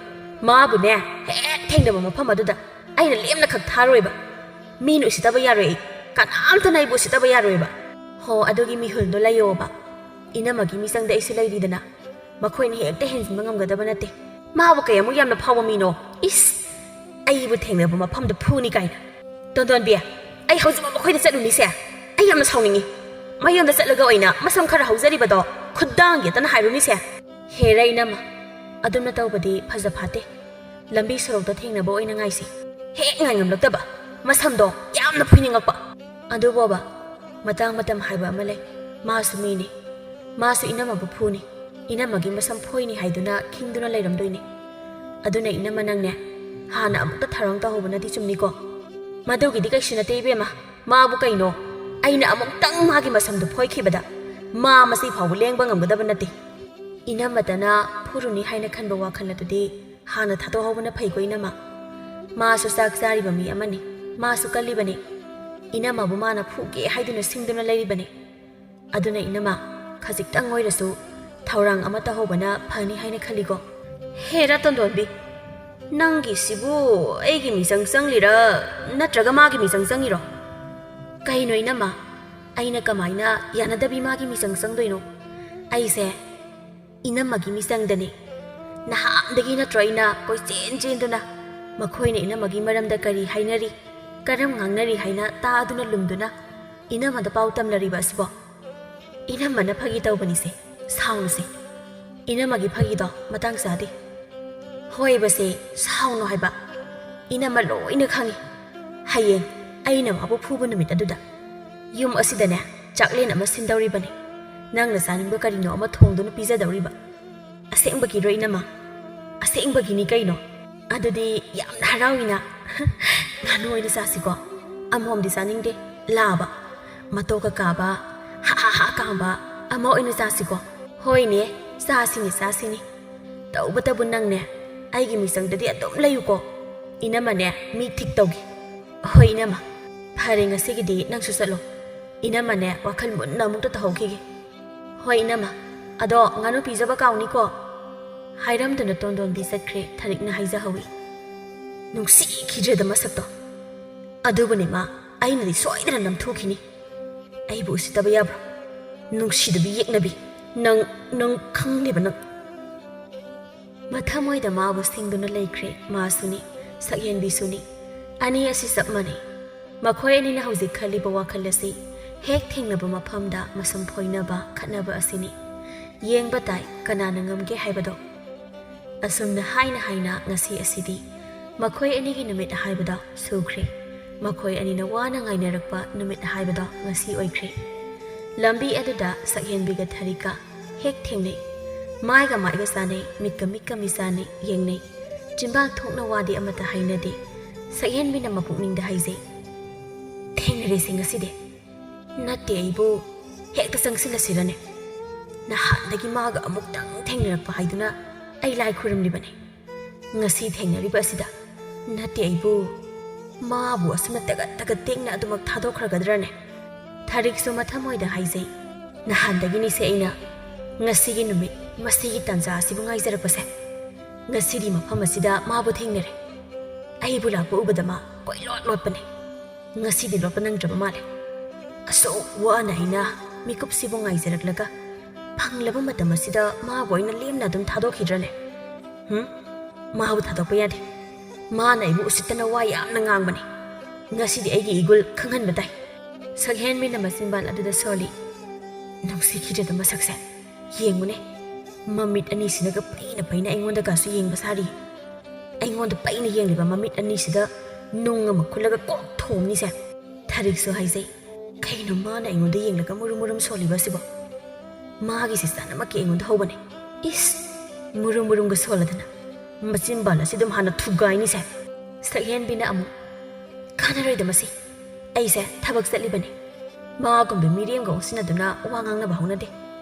ꯃꯥꯕꯨꯅꯦ ꯍꯦꯛ ꯊꯦꯡꯅꯕ ꯃꯐꯝ ꯑꯗꯨꯗ ꯑꯩꯅ ꯂꯦꯝꯅ ꯈꯛ ꯊꯥꯔꯣꯏꯕ꯫ ꯃꯤꯅ ꯎꯁꯤꯠꯇꯕ ꯌꯥꯔꯣꯏ ꯑꯩ꯫ ꯀꯅꯥꯝꯇꯅ ꯑꯩꯕꯨ ꯎꯁꯤꯠꯇꯕ ꯌꯥꯔꯣꯏꯕ꯫ ꯍꯣ, ꯑꯗꯨꯒꯤ ꯃꯤꯍꯨꯜꯗꯣ ꯂꯩꯌꯣꯕ꯫ ꯏꯅꯝꯃꯒꯤ ꯃꯤꯆꯪꯗ ꯑꯩꯁꯨ ꯂꯩꯔꯤꯗꯅ꯫ ꯃꯈꯣꯏꯅ ꯍꯦꯛꯇ ꯍꯦꯟꯖꯤꯟꯕ ꯉꯝꯒꯗꯕ ꯅꯠꯇꯦ꯫ ꯃꯥꯕꯨ ꯀꯌꯥꯃꯨꯛ ꯌꯥꯝꯅ ꯐꯥꯎꯕ ꯃꯤꯅꯣ? ꯏꯁ! ꯑꯩꯕꯨ ꯊꯦꯡꯅꯕ ꯃꯐꯝꯗ ꯐꯨꯅꯤ ꯀꯥꯏꯅ꯫ ꯇꯣꯟꯗꯣꯟꯕꯤ, ꯑꯩ ꯍꯧꯖꯤꯛꯃꯛ ꯃꯈꯣꯏꯗ ꯆꯠꯂꯨꯅꯤꯁꯦ꯫ ꯑꯩ ꯌꯥꯝꯅ ꯁꯥꯎꯅꯤꯡꯉꯤ꯫ ꯃꯌꯨꯝꯗ ꯆꯠꯂꯒ ꯑꯣꯏꯅ ꯃꯁꯝ ꯈꯔ ꯍꯧꯖꯔꯤꯕꯗꯣ ꯈꯨꯗꯥꯡ ꯌꯦꯠꯇꯅ ꯍꯥꯏꯔꯨꯅꯤꯁꯦ꯫ ꯍꯦꯔꯥ ꯏꯅꯝꯃ, ꯑꯗꯨꯝꯅ ꯇꯧꯕꯗꯤ ꯐꯖ ꯐꯥꯠꯇꯦ꯫ ꯂꯝꯕꯤ ꯁꯣꯔꯣꯛꯇ ꯊꯦꯡꯅꯕ ꯑꯣꯏꯅ ꯉꯥꯏꯁꯤ꯫ ꯍꯦꯛ ꯉꯥꯏꯉꯝꯂꯛꯇꯕ, ꯃꯁꯝꯗꯣ ꯌꯥꯝꯅ ꯐꯨꯏꯅꯤꯡꯉꯛꯄ꯫ ꯑꯗꯨꯕꯣꯕ, ꯃꯇꯥꯡ ꯃꯇꯝ ꯍꯥꯏꯕ ꯑꯃ ꯂꯩ꯫ ꯃꯥꯁꯨ ꯃꯤꯅꯤ꯫ ꯃꯥꯁꯨ ꯏꯅꯝꯃꯕꯨ ꯐꯨꯅꯤ꯫ ꯏꯅꯝꯃꯒꯤ ꯃꯁꯝ ꯐꯣꯏꯅꯤ ꯍꯥꯏꯗꯨꯅ ꯈꯤꯡꯗꯨꯅ ꯂꯩꯔꯝꯗꯣꯏꯅꯤ꯫ ꯑꯗꯨꯅ ꯏꯅꯝꯃ ꯅꯪꯅꯦ, ꯍꯥꯟꯅ ꯑꯃꯨꯛꯇ ꯊꯧꯔꯥꯡ ꯇꯧꯍꯧꯕꯅꯗꯤ ꯆꯨꯝꯅꯤꯀꯣ꯫ ꯃꯗꯨꯒꯤꯗꯤ ꯀꯩꯁꯨ ꯅꯠꯇꯦ ꯏꯕꯦꯝꯃ꯫ ꯃꯥꯕꯨ ꯀꯩꯅꯣ? ꯑꯩꯅ ꯑꯃꯨꯛꯇꯪ ꯃꯥꯒꯤ ꯃꯁꯝꯗꯨ ꯐꯣꯏꯈꯤꯕꯗ ꯃꯥ ꯃꯁꯤ ꯐꯥꯎꯕ ꯂꯦꯡꯕ ꯉꯝꯒꯗꯕ ꯅꯠꯇꯦ꯫ ꯏꯅꯝꯃꯇꯅ ꯐꯨꯔꯨꯅꯤ ꯍꯥꯏꯅ ꯈꯟꯕ ꯋꯥꯈꯜ ꯑꯗꯨꯗꯤ ꯍꯥꯟꯅ ꯊꯥꯗꯣꯛꯍꯧꯕꯅ ꯐꯩꯀꯣ ꯏꯅꯝꯃ꯫ ꯃꯥꯁꯨ ꯆꯥꯛ ꯆꯥꯔꯤꯕ ꯃꯤ ꯑꯃꯅꯤ꯫ ꯃꯥꯁꯨ ꯀꯜꯂꯤꯕꯅꯤ꯫ ꯏꯅꯝꯃꯕꯨ ꯃꯥꯅ ꯐꯨꯒꯦ ꯍꯥꯏꯗꯨꯅ ꯁꯤꯡꯗꯨꯅ ꯂꯩꯔꯤꯕꯅꯤ꯫ ꯑꯗꯨꯅ ꯏꯅꯝꯃ, ꯈꯖꯤꯛꯇꯪ ꯑꯣꯏꯔꯁꯨ ꯊꯧꯔꯥꯡ ꯑꯃ ꯇꯧꯍꯧꯕꯅ ꯐꯅꯤ ꯍꯥꯏꯅ ꯈꯜꯂꯤꯀꯣ꯫ ꯍꯦꯔꯥ ꯇꯣꯟꯗꯣꯟꯕꯤ, ꯅꯪꯒꯤꯁꯤꯕꯨ ꯑꯩꯒꯤ ꯃꯤꯆꯪ ꯆꯪꯂꯤꯔꯥ, ꯅꯠꯇ꯭ꯔꯒ ꯃꯥꯒꯤ ꯃꯤꯆꯪ ꯆꯪꯉꯤꯔꯣ? ꯀꯩꯅꯣ ꯏꯅꯝꯃ, ꯑꯩꯅ ꯀꯃꯥꯏꯅ ꯌꯥꯅꯗꯕꯤ ꯃꯥꯒꯤ ꯃꯤꯆꯪ ꯆꯪꯗꯣꯏꯅꯣ? ꯑꯩꯁꯦ ꯏꯅꯝꯃꯒꯤ ꯃꯤꯆꯪꯗꯅꯤ꯫ ꯅꯍꯥꯟꯗꯒꯤ ꯅꯠꯇ꯭ꯔꯣ ꯑꯩꯅ ꯀꯣꯏꯆꯦꯟ ꯆꯦꯟꯗꯨꯅ ꯃꯈꯣꯏꯅ ꯏꯅꯝꯃꯒꯤ ꯃꯔꯝꯗ ꯀꯔꯤ ꯍꯥꯏꯅꯔꯤ, ꯀꯔꯝ ꯉꯥꯡꯅꯔꯤ ꯍꯥꯏꯅ ꯇꯥꯗꯨꯅ ꯂꯨꯝꯗꯨꯅ ꯏꯅꯝꯃꯗ ꯄꯥꯎ ꯇꯝꯂꯔꯤꯕ ꯑꯁꯤꯕꯣ? ꯏꯅꯝꯃꯅ ꯐꯥꯒꯤ ꯇꯧꯕꯅꯤꯁꯦ, ꯁꯥꯎꯅꯨꯁꯦ꯫ ꯏꯅꯝꯃꯒꯤ ꯐꯥꯒꯤꯗꯣ ꯃꯇꯥꯡ ꯆꯥꯗꯦ꯫ ꯍꯣꯏꯕꯁꯦ, ꯁꯥꯎꯅꯨ ꯍꯥꯏꯕ꯫ ꯏꯅꯝꯃ ꯂꯣꯏꯅ ꯈꯪꯉꯤ꯫ ꯍꯌꯦꯡ ꯑꯩꯅ ꯃꯥꯕꯨ ꯐꯨꯕ ꯅꯨꯃꯤꯠ ꯑꯗꯨꯗ ꯌꯨꯝ ꯑꯁꯤꯗꯅꯦ ꯆꯥꯛꯂꯦꯟ ꯑꯃ ꯁꯤꯟꯗꯧꯔꯤꯕꯅꯤ꯫ ꯅꯪꯅ ꯆꯥꯅꯤꯡꯕ ꯀꯔꯤꯅꯣ ꯑꯃ ꯊꯣꯡꯗꯨꯅ ꯄꯤꯖꯗꯧꯔꯤꯕ꯫ ꯑꯁꯦꯡꯕꯒꯤꯔꯣ ꯏꯅꯝꯃ? ꯑꯁꯦꯡꯕꯒꯤꯅꯤ ꯀꯩꯅꯣ꯫ ꯑꯗꯨꯗꯤ ꯌꯥꯝꯅ ꯍꯔꯥꯎꯏꯅ꯫ ꯉꯥꯅꯨ ꯑꯣꯏꯅ ꯆꯥꯁꯤꯀꯣ꯫ ꯑꯃꯣꯝꯗꯤ ꯆꯥꯅꯤꯡꯗꯦ꯫ ꯂꯥꯕ, ꯃꯇꯣꯛꯀ ꯀꯥꯕ, ꯍꯥ ꯍꯥ ꯍꯥ ꯀꯥꯝꯕ ꯑꯃ ꯑꯣꯏꯅ ꯆꯥꯁꯤꯀꯣ꯫ ꯍꯣꯏꯅꯦ, ꯆꯥꯁꯤꯅꯦ, ꯆꯥꯁꯤꯅꯦ꯫ ꯇꯧꯕꯇꯕꯨ ꯅꯪꯅꯦ ꯑꯩꯒꯤ ꯃꯤꯆꯪꯗꯗꯤ ꯑꯗꯨꯝ ꯂꯩꯌꯨꯀꯣ꯫ ꯏꯅꯝꯃꯅꯦ ꯃꯤ ꯊꯤꯛ ꯇꯧꯒꯦ꯫ ꯍꯣꯏ ꯏꯅꯝꯃ꯫ ꯐꯔꯦ, ꯉꯁꯤꯒꯤꯗꯤ ꯅꯪꯁꯨ ꯆꯠꯂꯣ꯫ ꯏꯅꯝꯃꯅꯦ ꯋꯥꯈꯜ ꯃꯨꯟꯅ ꯑꯃꯨꯛꯇ ꯇꯧꯍꯧꯈꯤꯒꯦ꯫ ꯍꯣꯏ ꯏꯅꯝꯃ꯫ ꯑꯗꯣ ꯉꯥꯅꯨ ꯄꯤꯖꯕ ꯀꯥꯎꯅꯤꯀꯣ꯫ ꯍꯥꯏꯔꯝꯗꯨꯅ ꯇꯣꯟꯗꯣꯟꯕꯤ ꯆꯠꯈ꯭ꯔꯦ꯫ ꯊꯔꯤꯛꯅ ꯍꯥꯏꯖꯍꯧꯏ, ꯅꯨꯡꯁꯤꯈꯤꯗ꯭ꯔꯦꯗ ꯃꯁꯛꯇꯣ꯫ ꯑꯗꯨꯕꯨꯅꯦ ꯃꯥ, ꯑꯩꯅꯗꯤ ꯁꯣꯏꯗꯅ ꯅꯝꯊꯨꯈꯤꯅꯤ꯫ ꯑꯩꯕꯨ ꯎꯁꯤꯠꯇꯕ ꯌꯥꯕ꯭ꯔꯥ? ꯅꯨꯡꯁꯤꯗꯕꯤ ꯌꯦꯛꯅꯕꯤ꯫ ꯅꯪ, ꯅꯪ ꯈꯪꯂꯤꯕ ꯅꯪ꯫ ꯃꯊꯃꯣꯏꯗ ꯃꯥꯕꯨ ꯁꯤꯡꯗꯨꯅ ꯂꯩꯈ꯭ꯔꯦ꯫ ꯃꯥꯁꯨꯅꯤ, ꯁꯛꯍꯦꯟꯕꯤꯁꯨꯅꯤ꯫ ꯑꯅꯤ ꯑꯁꯤ ꯆꯞ ꯃꯥꯟꯅꯩ꯫ ꯃꯈꯣꯏ ꯑꯅꯤꯅ ꯍꯧꯖꯤꯛ ꯈꯜꯂꯤꯕ ꯋꯥꯈꯜ ꯑꯁꯤ ꯍꯦꯛ ꯊꯦꯡꯅꯕ ꯃꯐꯝꯗ ꯃꯁꯝ ꯐꯣꯏꯅꯕ, ꯈꯠꯅꯕ ꯑꯁꯤꯅꯤ꯫ ꯌꯦꯡꯕ ꯇꯥꯏ, ꯀꯅꯥꯅ ꯉꯝꯒꯦ ꯍꯥꯏꯕꯗꯣ꯫ ꯑꯁꯨꯝꯅ ꯍꯥꯏꯅ ꯍꯥꯏꯅ ꯉꯁꯤ ꯑꯁꯤꯗꯤ ꯃꯈꯣꯏ ꯑꯅꯤꯒꯤ ꯅꯨꯃꯤꯠ ꯍꯥꯏꯕꯗꯣ ꯁꯨꯈ꯭ꯔꯦ꯫ ꯃꯈꯣꯏ ꯑꯅꯤꯅ ꯋꯥꯅ ꯉꯥꯏꯅꯔꯛꯄ ꯅꯨꯃꯤꯠ ꯍꯥꯏꯕꯗꯣ ꯉꯁꯤ ꯑꯣꯏꯈ꯭ꯔꯦ꯫ ꯂꯝꯕꯤ ꯑꯗꯨꯗ ꯁꯛꯍꯦꯟꯕꯤꯒ ꯊꯔꯤꯀ ꯍꯦꯛ ꯊꯦꯡꯅꯩ꯫ ꯃꯥꯏꯒ ꯃꯥꯏꯒ ꯆꯥꯅꯩ, ꯃꯤꯠꯀ ꯃꯤꯠꯀ ꯃꯤꯆꯥꯅꯩ, ꯌꯦꯡꯅꯩ꯫ ꯆꯤꯟꯕꯥꯜ ꯊꯣꯛꯅ ꯋꯥꯗꯤ ꯑꯃꯠꯇ ꯍꯥꯏꯅꯗꯦ꯫ ꯁꯛꯍꯦꯟꯕꯤꯅ ꯃꯄꯨꯛꯅꯤꯡꯗ ꯍꯥꯏꯖꯩ, "ꯊꯦꯡꯅꯔꯦꯁꯦ ꯉꯁꯤꯗꯤ꯫ ꯅꯠꯇꯦ, ꯑꯩꯕꯨ ꯍꯦꯛꯇ ꯆꯪꯁꯤꯜꯂꯁꯤꯔꯅꯦ? ꯅꯍꯥꯟꯗꯒꯤ ꯃꯥꯒ ꯑꯃꯨꯛꯇꯪ ꯊꯦꯡꯅꯔꯛꯄ ꯍꯥꯏꯗꯨꯅ ꯑꯩ ꯂꯥꯏ ꯈꯨꯔꯨꯝꯂꯤꯕꯅꯤ꯫ ꯉꯁꯤ ꯊꯦꯡꯅꯔꯤꯕ ꯑꯁꯤꯗ ꯅꯠꯇꯦ, ꯑꯩꯕꯨ ꯃꯥꯕꯨ ꯑꯁꯨꯝꯅ ꯇꯒꯠ ꯇꯒꯠ ꯇꯦꯛꯅ ꯑꯗꯨꯃꯛ ꯊꯥꯗꯣꯛꯈ꯭ꯔꯒꯗ꯭ꯔꯅꯦ? ꯊꯔꯤꯛꯁꯨ ꯃꯊꯃꯣꯏꯗ ꯍꯥꯏꯖꯩ, "ꯅꯍꯥꯟꯗꯒꯤꯅꯤꯁꯦ ꯑꯩꯅ ꯉꯁꯤꯒꯤ ꯅꯨꯃꯤꯠ, ꯃꯁꯤꯒꯤ ꯇꯥꯟꯖꯥ ꯑꯁꯤꯕꯨ ꯉꯥꯏꯖꯔꯛꯄꯁꯦ꯫ ꯉꯁꯤꯗꯤ ꯃꯐꯝ ꯑꯁꯤꯗ ꯃꯥꯕꯨ ꯊꯦꯡꯅꯔꯦ꯫ ꯑꯩꯕꯨ ꯂꯥꯛꯄ ꯎꯕꯗ ꯃꯥ ꯀꯣꯏꯂꯣꯠ ꯂꯣꯠꯄꯅꯦ꯫ ꯉꯁꯤꯗꯤ ꯂꯣꯠꯄ ꯅꯪꯗ꯭ꯔꯕ ꯃꯥꯜꯂꯦ꯫ ꯑꯁꯨꯛ ꯋꯥꯅ ꯑꯩꯅ ꯃꯤꯀꯨꯞꯁꯤꯕꯨ ꯉꯥꯏꯖꯔꯛꯂꯒ ꯐꯪꯂꯕ ꯃꯇꯝ ꯑꯁꯤꯗ ꯃꯥꯕꯨ ꯑꯩꯅ ꯂꯦꯝꯅ ꯑꯗꯨꯝ ꯊꯥꯗꯣꯛꯈꯤꯗ꯭ꯔꯅꯦ? ꯍꯨꯝ? ꯃꯥꯕꯨ ꯊꯥꯗꯣꯛꯄ ꯌꯥꯗꯦ꯫ ꯃꯥꯅ ꯑꯩꯕꯨ ꯎꯁꯤꯠꯇꯅ ꯋꯥ ꯌꯥꯝꯅ ꯉꯥꯡꯕꯅꯤ꯫ ꯉꯁꯤꯗꯤ ꯑꯩꯒꯤ ꯏꯒꯨꯜ ꯈꯪꯍꯟꯕ ꯇꯥꯏ꯫" ꯁꯛꯍꯦꯟꯕꯤꯅ ꯃꯆꯤꯟꯕꯥꯜ ꯑꯗꯨꯗ ꯁꯣꯜꯂꯤ꯫ "ꯅꯨꯡꯁꯤꯈꯤꯗ꯭ꯔꯦꯗ ꯃꯁꯛꯁꯦ꯫ ꯌꯦꯡꯉꯨꯅꯦ, ꯃꯃꯤꯠ ꯑꯅꯤꯁꯤꯅꯒ ꯄꯩꯅ ꯄꯩꯅ ꯑꯩꯉꯣꯟꯗꯒꯁꯨ ꯌꯦꯡꯕ ꯁꯥꯔꯤ꯫ ꯑꯩꯉꯣꯟꯗ ꯄꯩꯅ ꯌꯦꯡꯂꯤꯕ ꯃꯃꯤꯠ ꯑꯅꯤꯁꯤꯗ ꯅꯨꯡ ꯑꯃ ꯈꯨꯜꯂꯒ ꯀꯣꯛ ꯊꯣꯝꯅꯤꯁꯦ꯫" ꯊꯔꯤꯛꯁꯨ ꯍꯥꯏꯖꯩ, "ꯀꯩꯅꯣ ꯃꯥꯅ ꯑꯩꯉꯣꯟꯗ ꯌꯦꯡꯂꯒ ꯃꯨꯔꯨꯝ ꯃꯨꯔꯨꯝ ꯁꯣꯜꯂꯤꯕ ꯑꯁꯤꯕꯣ? ꯃꯥꯒꯤꯁꯦ ꯆꯥꯅꯃꯛꯀꯤ ꯑꯩꯉꯣꯟꯗ ꯍꯧꯕꯅꯦ꯫ ꯏꯁ, ꯃꯨꯔꯨꯝ ꯃꯨꯔꯨꯝꯒ ꯁꯣꯜꯂꯗꯅ ꯃꯆꯤꯟꯕꯥꯜ ꯑꯁꯤ ꯑꯗꯨꯝ ꯍꯥꯟꯅ ꯊꯨꯒꯥꯏꯅꯤꯁꯦ꯫" ꯁꯛꯍꯦꯟꯕꯤꯅ ꯑꯃꯨꯛ, "ꯀꯥꯟꯅꯔꯣꯏꯗ ꯃꯁꯤ꯫ ꯑꯩꯁꯦ ꯊꯕꯛ ꯆꯠꯂꯤꯕꯅꯤ꯫ ꯃꯥꯒꯨꯝꯕ ꯃꯤꯔꯦꯝꯒ ꯑꯣꯟꯁꯤꯟꯅꯗꯨꯅ ꯋꯥ ꯉꯥꯡꯅꯕ ꯍꯧꯅꯗꯦ꯫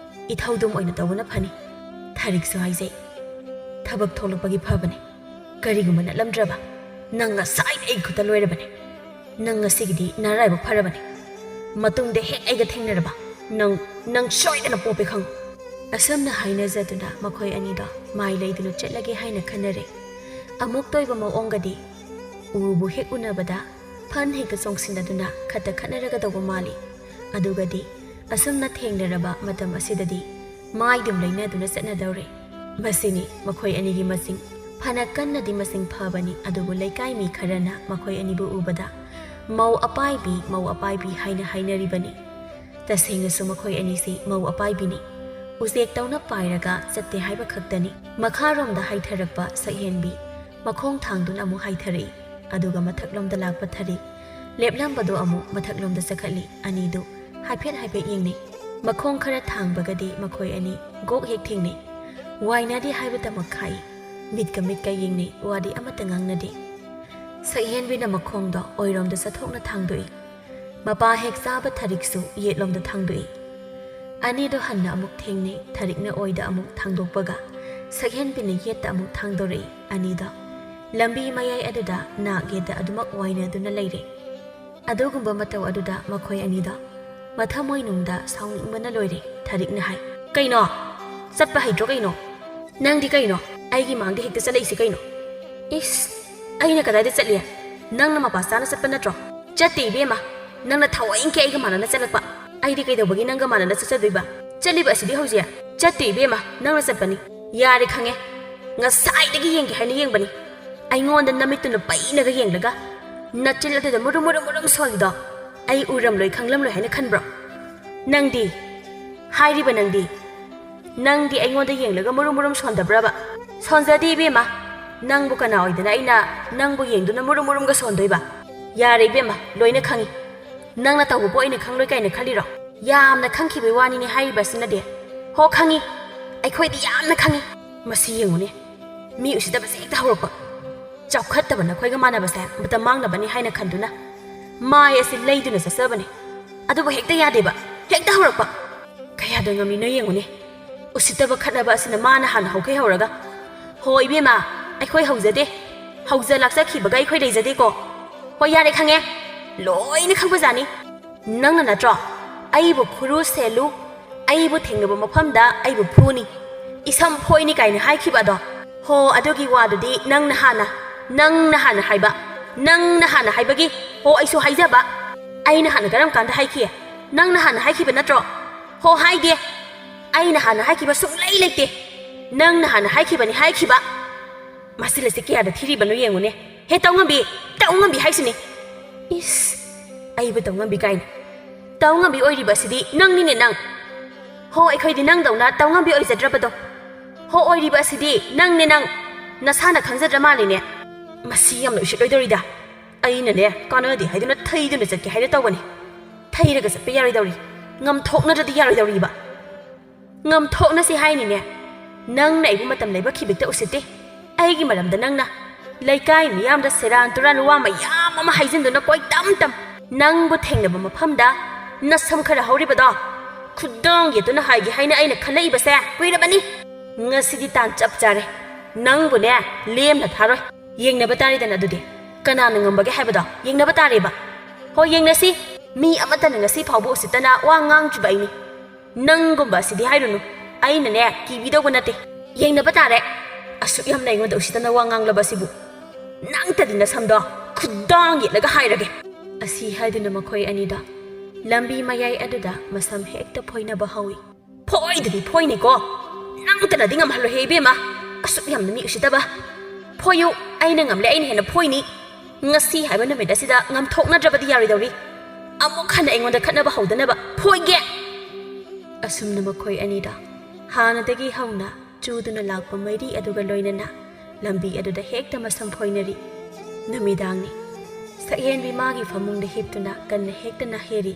ꯏꯊꯧꯗꯨꯝ ꯑꯣꯏꯅ ꯇꯧꯕꯅ ꯐꯅꯤ꯫" ꯊꯔꯤꯛꯁꯨ ꯍꯥꯏꯖꯩ, "ꯊꯕꯛ ꯊꯣꯛꯂꯛꯄꯒꯤ ꯐꯕꯅꯤ꯫ ꯀꯔꯤꯒꯨꯝꯕ ꯅꯠꯂꯝꯗ꯭ꯔꯕ, ꯅꯪ ꯉꯁꯥꯏꯅ ꯑꯩꯒꯤ ꯈꯨꯠꯇ ꯂꯣꯏꯔꯕꯅꯤ꯫ ꯅꯪ ꯉꯁꯤꯒꯤꯗꯤ ꯅꯔꯥꯏꯕꯛ ꯐꯔꯕꯅꯤ꯫ ꯃꯇꯨꯡꯗ ꯍꯦꯛ ꯑꯩꯒ ꯊꯦꯡꯅꯔꯕ, ꯅꯪ, ꯅꯪ ꯁꯣꯏꯗꯅ ꯄꯣꯞꯄꯦ ꯈꯪꯉꯨ꯫" ꯑꯁꯨꯝꯅ ꯍꯥꯏꯅꯖꯗꯨꯅ ꯃꯈꯣꯏ ꯑꯅꯤꯗꯣ ꯃꯥꯏ ꯂꯩꯗꯨꯅ ꯆꯠꯂꯒꯦ ꯍꯥꯏꯅ ꯈꯟꯅꯔꯦ꯫ ꯑꯃꯨꯛꯇ ꯑꯣꯏꯕ ꯃꯑꯣꯡꯒꯗꯤ ꯎꯕꯨ ꯍꯦꯛ ꯎꯅꯕꯗ ꯐꯟ ꯍꯦꯛꯇ ꯆꯣꯡꯁꯤꯟꯅꯗꯨꯅ ꯈꯠꯇ ꯈꯠꯅꯔꯒꯗꯧꯕ ꯃꯥꯜꯂꯤ꯫ ꯑꯗꯨꯒꯗꯤ ꯑꯁꯨꯝꯅ ꯊꯦꯡꯅꯔꯕ ꯃꯇꯝ ꯑꯁꯤꯗꯗꯤ ꯃꯥꯏꯗꯨꯝ ꯂꯩꯅꯗꯨꯅ ꯆꯠꯅꯗꯧꯔꯦ꯫ ꯃꯁꯤꯅꯤ ꯃꯈꯣꯏ ꯑꯅꯤꯒꯤ ꯃꯁꯤꯡ꯫ ꯐꯅ ꯀꯟꯅꯗꯤ ꯃꯁꯤꯡ ꯐꯕꯅꯤ, ꯑꯗꯨꯕꯨ ꯂꯩꯀꯥꯏ ꯃꯤ ꯈꯔꯅ ꯃꯈꯣꯏ ꯑꯅꯤꯕꯨ ꯎꯕꯗ "ꯃꯧ ꯑꯄꯥꯏꯕꯤ, ꯃꯧ ꯑꯄꯥꯏꯕꯤ" ꯍꯥꯏꯅ ꯍꯥꯏꯅꯔꯤꯕꯅꯤ꯫ ꯇꯁꯦꯡꯅꯁꯨ ꯃꯈꯣꯏ ꯑꯅꯤꯁꯤ ꯃꯧ ꯑꯄꯥꯏꯕꯤꯅꯤ꯫ ꯎꯆꯦꯛꯇꯧꯅ ꯄꯥꯏꯔꯒ ꯆꯠꯇꯦ ꯍꯥꯏꯕ ꯈꯛꯇꯅꯤ꯫ ꯃꯈꯥꯔꯣꯝꯗ ꯍꯥꯏꯊꯔꯛꯄ ꯁꯛꯍꯦꯟꯕꯤ ꯃꯈꯣꯡ ꯊꯥꯡꯗꯨꯅ ꯑꯃꯨꯛ ꯍꯥꯏꯊꯔꯛꯏ꯫ ꯑꯗꯨꯒ ꯃꯊꯛꯂꯣꯝꯗ ꯂꯥꯛꯄ ꯊꯔꯤꯛ ꯂꯦꯞꯂꯝꯕꯗꯨ ꯑꯃꯨꯛ ꯃꯊꯛꯂꯣꯝꯗ ꯆꯈꯠꯂꯤ꯫ ꯑꯅꯤꯗꯨ ꯍꯥꯏꯐꯦꯠ ꯍꯥꯏꯐꯦꯠ ꯌꯦꯡꯅꯩ꯫ ꯃꯈꯣꯡ ꯈꯔ ꯊꯥꯡꯕꯒꯗꯤ ꯃꯈꯣꯏ ꯑꯅꯤ ꯒꯣꯛ ꯍꯦꯛ ꯊꯦꯡꯅꯩ꯫ ꯋꯥꯏꯅꯗꯦ ꯍꯥꯏꯕꯇꯃꯛ ꯈꯥꯛꯏ꯫ ꯃꯤꯠꯀ ꯃꯤꯠꯀ ꯌꯦꯡꯅꯩ, ꯋꯥꯗꯤ ꯑꯃꯠꯇ ꯉꯥꯡꯅꯗꯦ꯫ ꯁꯛꯍꯦꯟꯕꯤꯅ ꯃꯈꯣꯡꯗꯣ ꯑꯣꯏꯔꯣꯝꯗ ꯆꯠꯊꯣꯛꯅ ꯊꯥꯡꯗꯣꯛꯏ꯫ ꯃꯄꯥ ꯍꯦꯛ ꯆꯥꯕ ꯊꯔꯤꯛꯁꯨ ꯌꯦꯠꯂꯣꯝꯗ ꯊꯥꯡꯗꯣꯛꯏ꯫ ꯑꯅꯤꯗꯣ ꯍꯟꯅ ꯑꯃꯨꯛ ꯊꯦꯡꯅꯩ꯫ ꯊꯔꯤꯛꯅ ꯑꯣꯏꯗ ꯑꯃꯨꯛ ꯊꯥꯡꯗꯣꯛꯄꯒ ꯁꯛꯍꯦꯟꯕꯤꯅ ꯌꯦꯠꯇ ꯑꯃꯨꯛ ꯊꯥꯡꯗꯣꯔꯛꯏ꯫ ꯑꯅꯤꯗꯣ ꯂꯝꯕꯤ ꯃꯌꯥꯏ ꯑꯗꯨꯗ ꯅꯥꯛ ꯌꯦꯠꯇ ꯑꯗꯨꯃꯛ ꯋꯥꯏꯅꯗꯨꯅ ꯂꯩꯔꯦ꯫ ꯑꯗꯨꯒꯨꯝꯕ ꯃꯇꯧ ꯑꯗꯨꯗ ꯃꯈꯣꯏ ꯑꯅꯤꯗꯣ ꯃꯊꯃꯣꯏꯅꯨꯡꯗ ꯁꯥꯎꯅꯤꯡꯕꯅ ꯂꯣꯏꯔꯦ꯫ ꯊꯔꯤꯛꯅ ꯍꯥꯏ, "ꯀꯩꯅꯣ? ꯆꯠꯄ ꯍꯩꯇ꯭ꯔꯣ ꯀꯩꯅꯣ? ꯅꯪꯗꯤ ꯀꯩꯅꯣ ꯑꯩꯒꯤ ꯃꯥꯡꯗ ꯍꯦꯛꯇ ꯆꯠꯂꯛꯏꯁꯤ ꯀꯩꯅꯣ?" "ꯏꯁ, ꯑꯩꯅ ꯀꯗꯥꯏꯗ ꯆꯠꯂꯤ? ꯅꯪꯅ ꯃꯄꯥ ꯆꯥꯅ ꯆꯠꯄ ꯅꯠꯇ꯭ꯔꯣ?" "ꯆꯠꯇꯦ ꯏꯕꯦꯝꯃ, ꯅꯪꯅ ꯊꯋꯥꯏꯡꯀꯤ ꯑꯩꯒ ꯃꯥꯟꯅꯅ ꯆꯠꯂꯛꯄ꯫ ꯑꯩꯗꯤ ꯀꯩꯗꯧꯕꯒꯤ ꯅꯪꯒ ꯃꯥꯟꯅꯅ ꯆꯠꯆꯗꯣꯏꯕ? ꯆꯠꯂꯤꯕ ꯑꯁꯤꯗꯤ ꯍꯧꯖꯤꯛ?" "ꯆꯠꯇꯦ ꯏꯕꯦꯝꯃ, ꯅꯪꯅ ꯆꯠꯄꯅꯤ꯫" "ꯌꯥꯔꯦ ꯈꯪꯉꯦ, ꯉꯁꯥꯏꯗꯒꯤ ꯌꯦꯡꯒꯦ ꯍꯥꯏꯅ ꯌꯦꯡꯕꯅꯤ꯫ ꯑꯩꯉꯣꯟꯗ ꯅꯃꯤꯠꯇꯨꯅ ꯄꯩꯅꯒ ꯌꯦꯡꯂꯒ ꯅꯆꯤꯜ ꯑꯗꯨꯗ ꯃꯨꯔꯨꯝ ꯃꯨꯔꯨꯝ ꯃꯨꯔꯨꯝ ꯁꯣꯜꯂꯤꯗꯣ ꯑꯩ ꯎꯔꯝꯂꯣꯏ ꯈꯪꯂꯝꯂꯣꯏ ꯍꯥꯏꯅ ꯈꯟꯕ꯭ꯔꯣ? ꯅꯪꯗꯤ, ꯍꯥꯏꯔꯤꯕ ꯅꯪꯗꯤ, ꯅꯪꯗꯤ ꯑꯩꯉꯣꯟꯗ ꯌꯦꯡꯂꯒ ꯃꯨꯔꯨꯝ ꯃꯨꯔꯨꯝ ꯁꯣꯟꯗꯕ꯭ꯔꯕ?" "ꯁꯣꯟꯖꯗꯦ ꯏꯕꯦꯝꯃ, ꯅꯪꯕꯨ ꯀꯅꯥ ꯑꯣꯏꯗꯅ ꯑꯩꯅ ꯅꯪꯕꯨ ꯌꯦꯡꯗꯨꯅ ꯃꯨꯔꯨꯝ ꯃꯨꯔꯨꯝꯒ ꯁꯣꯟꯗꯣꯏꯕ?" "ꯌꯥꯔꯦ ꯏꯕꯦꯝꯃ, ꯂꯣꯏꯅ ꯈꯪꯉꯤ꯫ ꯅꯪꯅ ꯇꯧꯕꯕꯨ ꯑꯩꯅ ꯈꯪꯂꯣꯏ ꯀꯥꯏꯅ ꯈꯜꯂꯤꯔꯣ? ꯌꯥꯝꯅ ꯈꯪꯈꯤꯕꯩ ꯋꯥꯅꯤꯅꯦ ꯍꯥꯏꯔꯤꯕꯁꯤꯅꯗꯤ꯫ ꯍꯣ ꯈꯪꯉꯤ, ꯑꯩꯈꯣꯏꯗꯤ ꯌꯥꯝꯅ ꯈꯪꯉꯤ꯫ ꯃꯁꯤ ꯌꯦꯡꯉꯨꯅꯦ, ꯃꯤ ꯎꯁꯤꯠꯇꯕꯁꯦ ꯍꯦꯛꯇ ꯍꯧꯔꯛꯄ꯫ ꯆꯥꯎꯈꯠꯇꯕ ꯅꯈꯣꯏꯒ ꯃꯥꯟꯅꯕꯁꯦ ꯃꯇꯝ ꯃꯥꯡꯅꯕꯅꯤ ꯍꯥꯏꯅ ꯈꯟꯗꯨꯅ ꯃꯥꯏ ꯑꯁꯤ ꯂꯩꯗꯨꯅ ꯆꯠꯆꯕꯅꯤ꯫ ꯑꯗꯨꯕꯨ ꯍꯦꯛꯇ ꯌꯥꯗꯦꯕ, ꯍꯦꯛꯇ ꯍꯧꯔꯛꯄ꯫ ꯀꯌꯥꯗ ꯉꯝꯃꯤꯅꯣ ꯌꯦꯡꯉꯨꯅꯦ꯫ ꯎꯁꯤꯠꯇꯕ ꯈꯠꯅꯕ ꯑꯁꯤꯅ ꯃꯥꯅ ꯍꯥꯟꯅ ꯍꯧꯈꯩ ꯍꯧꯔꯒ꯫ ꯍꯣ ꯏꯕꯦꯝꯃ, ꯑꯩꯈꯣꯏ ꯍꯧꯖꯗꯦ꯫ ꯍꯧꯖ ꯂꯥꯛꯆꯈꯤꯕꯒ ꯑꯩꯈꯣꯏ ꯂꯩꯖꯗꯦꯀꯣ꯫ ꯍꯣꯏ ꯌꯥꯔꯦ ꯈꯪꯉꯦ, ꯂꯣꯏꯅ ꯈꯪꯕꯖꯥꯠꯅꯤ꯫ ꯅꯪꯅ ꯅꯠꯇ꯭ꯔꯣ ꯑꯩꯕꯨ ꯈꯨꯔꯨ ꯁꯦꯜꯂꯨ, ꯑꯩꯕꯨ ꯊꯦꯡꯅꯕ ꯃꯐꯝꯗ ꯑꯩꯕꯨ ꯐꯨꯅꯤ, ꯏꯁꯝ ꯐꯣꯏꯅꯤ ꯀꯥꯏꯅ ꯍꯥꯏꯈꯤꯕ ꯑꯗꯣ? ꯍꯣ, ꯑꯗꯨꯒꯤ ꯋꯥꯗꯨꯗꯤ ꯅꯪꯅ ꯍꯥꯟꯅ, ꯅꯪꯅ ꯍꯥꯟꯅ ꯍꯥꯏꯕ, ꯅꯪꯅ ꯍꯥꯟꯅ ꯍꯥꯏꯕꯒꯤ, ꯍꯣ, ꯑꯩꯁꯨ ꯍꯥꯏꯖꯕ꯫ ꯑꯩꯅ ꯍꯥꯟꯅ ꯀꯔꯝ ꯀꯥꯟꯗ ꯍꯥꯏꯈꯤ? ꯅꯪꯅ ꯍꯥꯟꯅ ꯍꯥꯏꯈꯤꯕ ꯅꯠꯇ꯭ꯔꯣ? ꯍꯣ, ꯍꯥꯏꯗꯦ꯫ ꯑꯩꯅ ꯍꯥꯟꯅ ꯍꯥꯏꯈꯤꯕ ꯁꯨꯡꯂꯩ ꯂꯩꯇꯦ꯫ ꯅꯪꯅ ꯍꯥꯟꯅ ꯍꯥꯏꯈꯤꯕꯅꯤ ꯍꯥꯏꯈꯤꯕ꯫ ꯃꯁꯤ ꯂꯩꯁꯦ ꯀꯌꯥꯗ ꯊꯤꯔꯤꯕꯅꯣ ꯌꯦꯡꯉꯨꯅꯦ꯫ ꯍꯦ ꯇꯧꯉꯝꯕꯤ, ꯇꯧꯉꯝꯕꯤ ꯍꯥꯏꯁꯤꯅꯤ꯫ ꯏꯁ, ꯑꯩꯕꯨ ꯇꯧꯉꯝꯕꯤ ꯀꯥꯏꯅ꯫ ꯇꯧꯉꯝꯕꯤ ꯑꯣꯏꯔꯤꯕ ꯑꯁꯤꯗꯤ ꯅꯪꯅꯤꯅꯦ ꯅꯪ꯫ ꯍꯣ, ꯑꯩꯈꯣꯏꯗꯤ ꯅꯪꯗꯧꯅ ꯇꯧꯉꯝꯕꯤ ꯑꯣꯏꯖꯗ꯭ꯔꯕꯗꯣ꯫ ꯍꯣ, ꯑꯣꯏꯔꯤꯕ ꯑꯁꯤꯗꯤ ꯅꯪꯅꯦ ꯅꯪ꯫ ꯅꯁꯥꯅ ꯈꯪꯖꯗ꯭ꯔ ꯃꯥꯜꯂꯤꯅꯦ꯫ ꯃꯁꯤ ꯌꯥꯝꯅ ꯎꯁꯤꯠꯂꯣꯏꯗꯧꯔꯤꯗ꯫ ꯑꯩꯅꯅꯦ, ꯀꯥꯟꯅꯗꯦ ꯍꯥꯏꯗꯨꯅ ꯊꯩꯗꯨꯅ ꯆꯠꯀꯦ ꯍꯥꯏꯅ ꯇꯧꯕꯅꯤ꯫ ꯊꯩꯔꯒ ꯆꯠꯄ ꯌꯥꯔꯣꯏꯗꯧꯔꯤ꯫ ꯉꯝꯊꯣꯛꯅꯗ꯭ꯔꯗꯤ ꯌꯥꯔꯣꯏꯗꯧꯔꯤꯕ꯫ ꯉꯝꯊꯣꯛꯅꯁꯤ ꯍꯥꯏꯅꯤꯅꯦ꯫ ꯅꯪꯅ ꯑꯩꯕꯨ ꯃꯇꯝ ꯂꯩꯕ ꯈꯤꯕꯤꯛꯇ ꯎꯁꯤꯠꯇꯦ꯫ ꯑꯩꯒꯤ ꯃꯔꯝꯗ ꯅꯪꯅ ꯂꯩꯀꯥꯏ ꯃꯤꯌꯥꯝꯗ ꯁꯦꯔꯥꯟ ꯇꯨꯔꯥꯟ ꯋꯥ ꯃꯌꯥꯝ ꯑꯃ ꯍꯥꯏꯖꯤꯟꯗꯨꯅ ꯀꯣꯏꯇꯝ ꯇꯝ꯫ ꯅꯪꯕꯨ ꯊꯦꯡꯅꯕ ꯃꯐꯝꯗ ꯅꯁꯝ ꯈꯔ ꯍꯧꯔꯤꯕꯗꯣ ꯈꯨꯗꯥꯡ ꯌꯦꯠꯇꯨꯅ ꯍꯥꯏꯒꯦ ꯍꯥꯏꯅ ꯑꯩꯅ ꯈꯜꯂꯛꯏꯕꯁꯦ ꯀꯨꯏꯔꯕꯅꯤ꯫ ꯉꯁꯤꯗꯤ ꯇꯥꯟ ꯆꯞ ꯆꯥꯔꯦ꯫ ꯅꯪꯕꯨꯅꯦ ꯂꯦꯝꯅ ꯊꯥꯔꯣꯏ꯫ ꯌꯦꯡꯅꯕ ꯇꯥꯔꯦꯗꯅ ꯑꯗꯨꯗꯤ꯫ ꯀꯅꯥꯅ ꯉꯝꯕꯒꯦ ꯍꯥꯏꯕꯗꯣ ꯌꯦꯡꯅꯕ ꯇꯥꯔꯦꯕ꯫ ꯍꯣꯏ, ꯌꯦꯡꯅꯁꯤ꯫ ꯃꯤ ꯑꯃꯠꯇꯅ ꯉꯁꯤ ꯐꯥꯎꯕ ꯎꯁꯤꯠꯇꯅ ꯋꯥ ꯉꯥꯡꯗ꯭ꯔꯤꯕ ꯑꯩꯅꯤ꯫ ꯅꯪꯒꯨꯝꯕ ꯑꯁꯤꯗꯤ ꯍꯥꯏꯔꯨꯅꯨ꯫ ꯑꯩꯅꯅꯦ, ꯀꯤꯕꯤꯗꯧꯕ ꯅꯠꯇꯦ꯫ ꯌꯦꯡꯅꯕ ꯇꯥꯔꯦ꯫ ꯑꯁꯨꯛ ꯌꯥꯝꯅ ꯑꯩꯉꯣꯟꯗ ꯎꯁꯤꯠꯇꯅ ꯋꯥ ꯉꯥꯡꯂꯕ ꯑꯁꯤꯕꯨ꯫ ꯅꯪꯇꯗꯤ ꯅꯁꯝꯗꯣ ꯈꯨꯗꯥꯡ ꯌꯦꯠꯂꯒ ꯍꯥꯏꯔꯒꯦ꯫ ꯑꯁꯤ ꯍꯥꯏꯗꯨꯅ ꯃꯈꯣꯏ ꯑꯅꯤꯗ ꯂꯝꯕꯤ ꯃꯌꯥꯏ ꯑꯗꯨꯗ ꯃꯁꯝ ꯍꯦꯛꯇ ꯐꯣꯏꯅꯕ ꯍꯧꯏ꯫ ꯐꯣꯏꯗꯗꯤ ꯐꯣꯏꯅꯤꯀꯣ꯫ ꯅꯪꯇꯅꯗꯤ ꯉꯝꯍꯜꯂꯣꯏꯍꯦ ꯏꯕꯦꯝꯃ꯫ ꯑꯁꯨꯛ ꯌꯥꯝꯅ ꯃꯤ ꯎꯁꯤꯠꯇꯕ꯫ ꯐꯣꯏꯌꯨ, ꯑꯩꯅ ꯉꯝꯂꯦ, ꯑꯩꯅ ꯍꯦꯟꯅ ꯐꯣꯏꯅꯤ꯫ ꯉꯁꯤ ꯍꯥꯏꯕ ꯅꯨꯃꯤꯠ ꯑꯁꯤꯗ ꯉꯝꯊꯣꯛꯅꯗ꯭ꯔꯕꯗꯤ ꯌꯥꯔꯣꯏꯗꯧꯔꯤ꯫ ꯑꯃꯨꯛ ꯍꯟꯅ ꯑꯩꯉꯣꯟꯗ ꯈꯠꯅꯕ ꯍꯧꯗꯅꯕ ꯐꯣꯏꯒꯦ꯫ ꯑꯁꯨꯝꯅ ꯃꯈꯣꯏ ꯑꯅꯤꯗ ꯍꯥꯟꯅꯗꯒꯤ ꯍꯧꯅ ꯆꯨꯗꯨꯅ ꯂꯥꯛꯄ ꯃꯩꯔꯤ ꯑꯗꯨꯒ ꯂꯣꯏꯅꯅ ꯂꯝꯕꯤ ꯑꯗꯨꯗ ꯍꯦꯛꯇ ꯃꯁꯝ ꯐꯣꯏꯅꯔꯤ꯫ ꯅꯨꯃꯤꯗꯥꯡꯅꯤ꯫ ꯁꯛꯍꯦꯟꯕꯤ ꯃꯥꯒꯤ ꯐꯃꯨꯡꯗ ꯍꯤꯞꯇꯨꯅ ꯀꯟꯅ ꯍꯦꯛꯇ ꯅꯥꯍꯦꯔꯤ꯫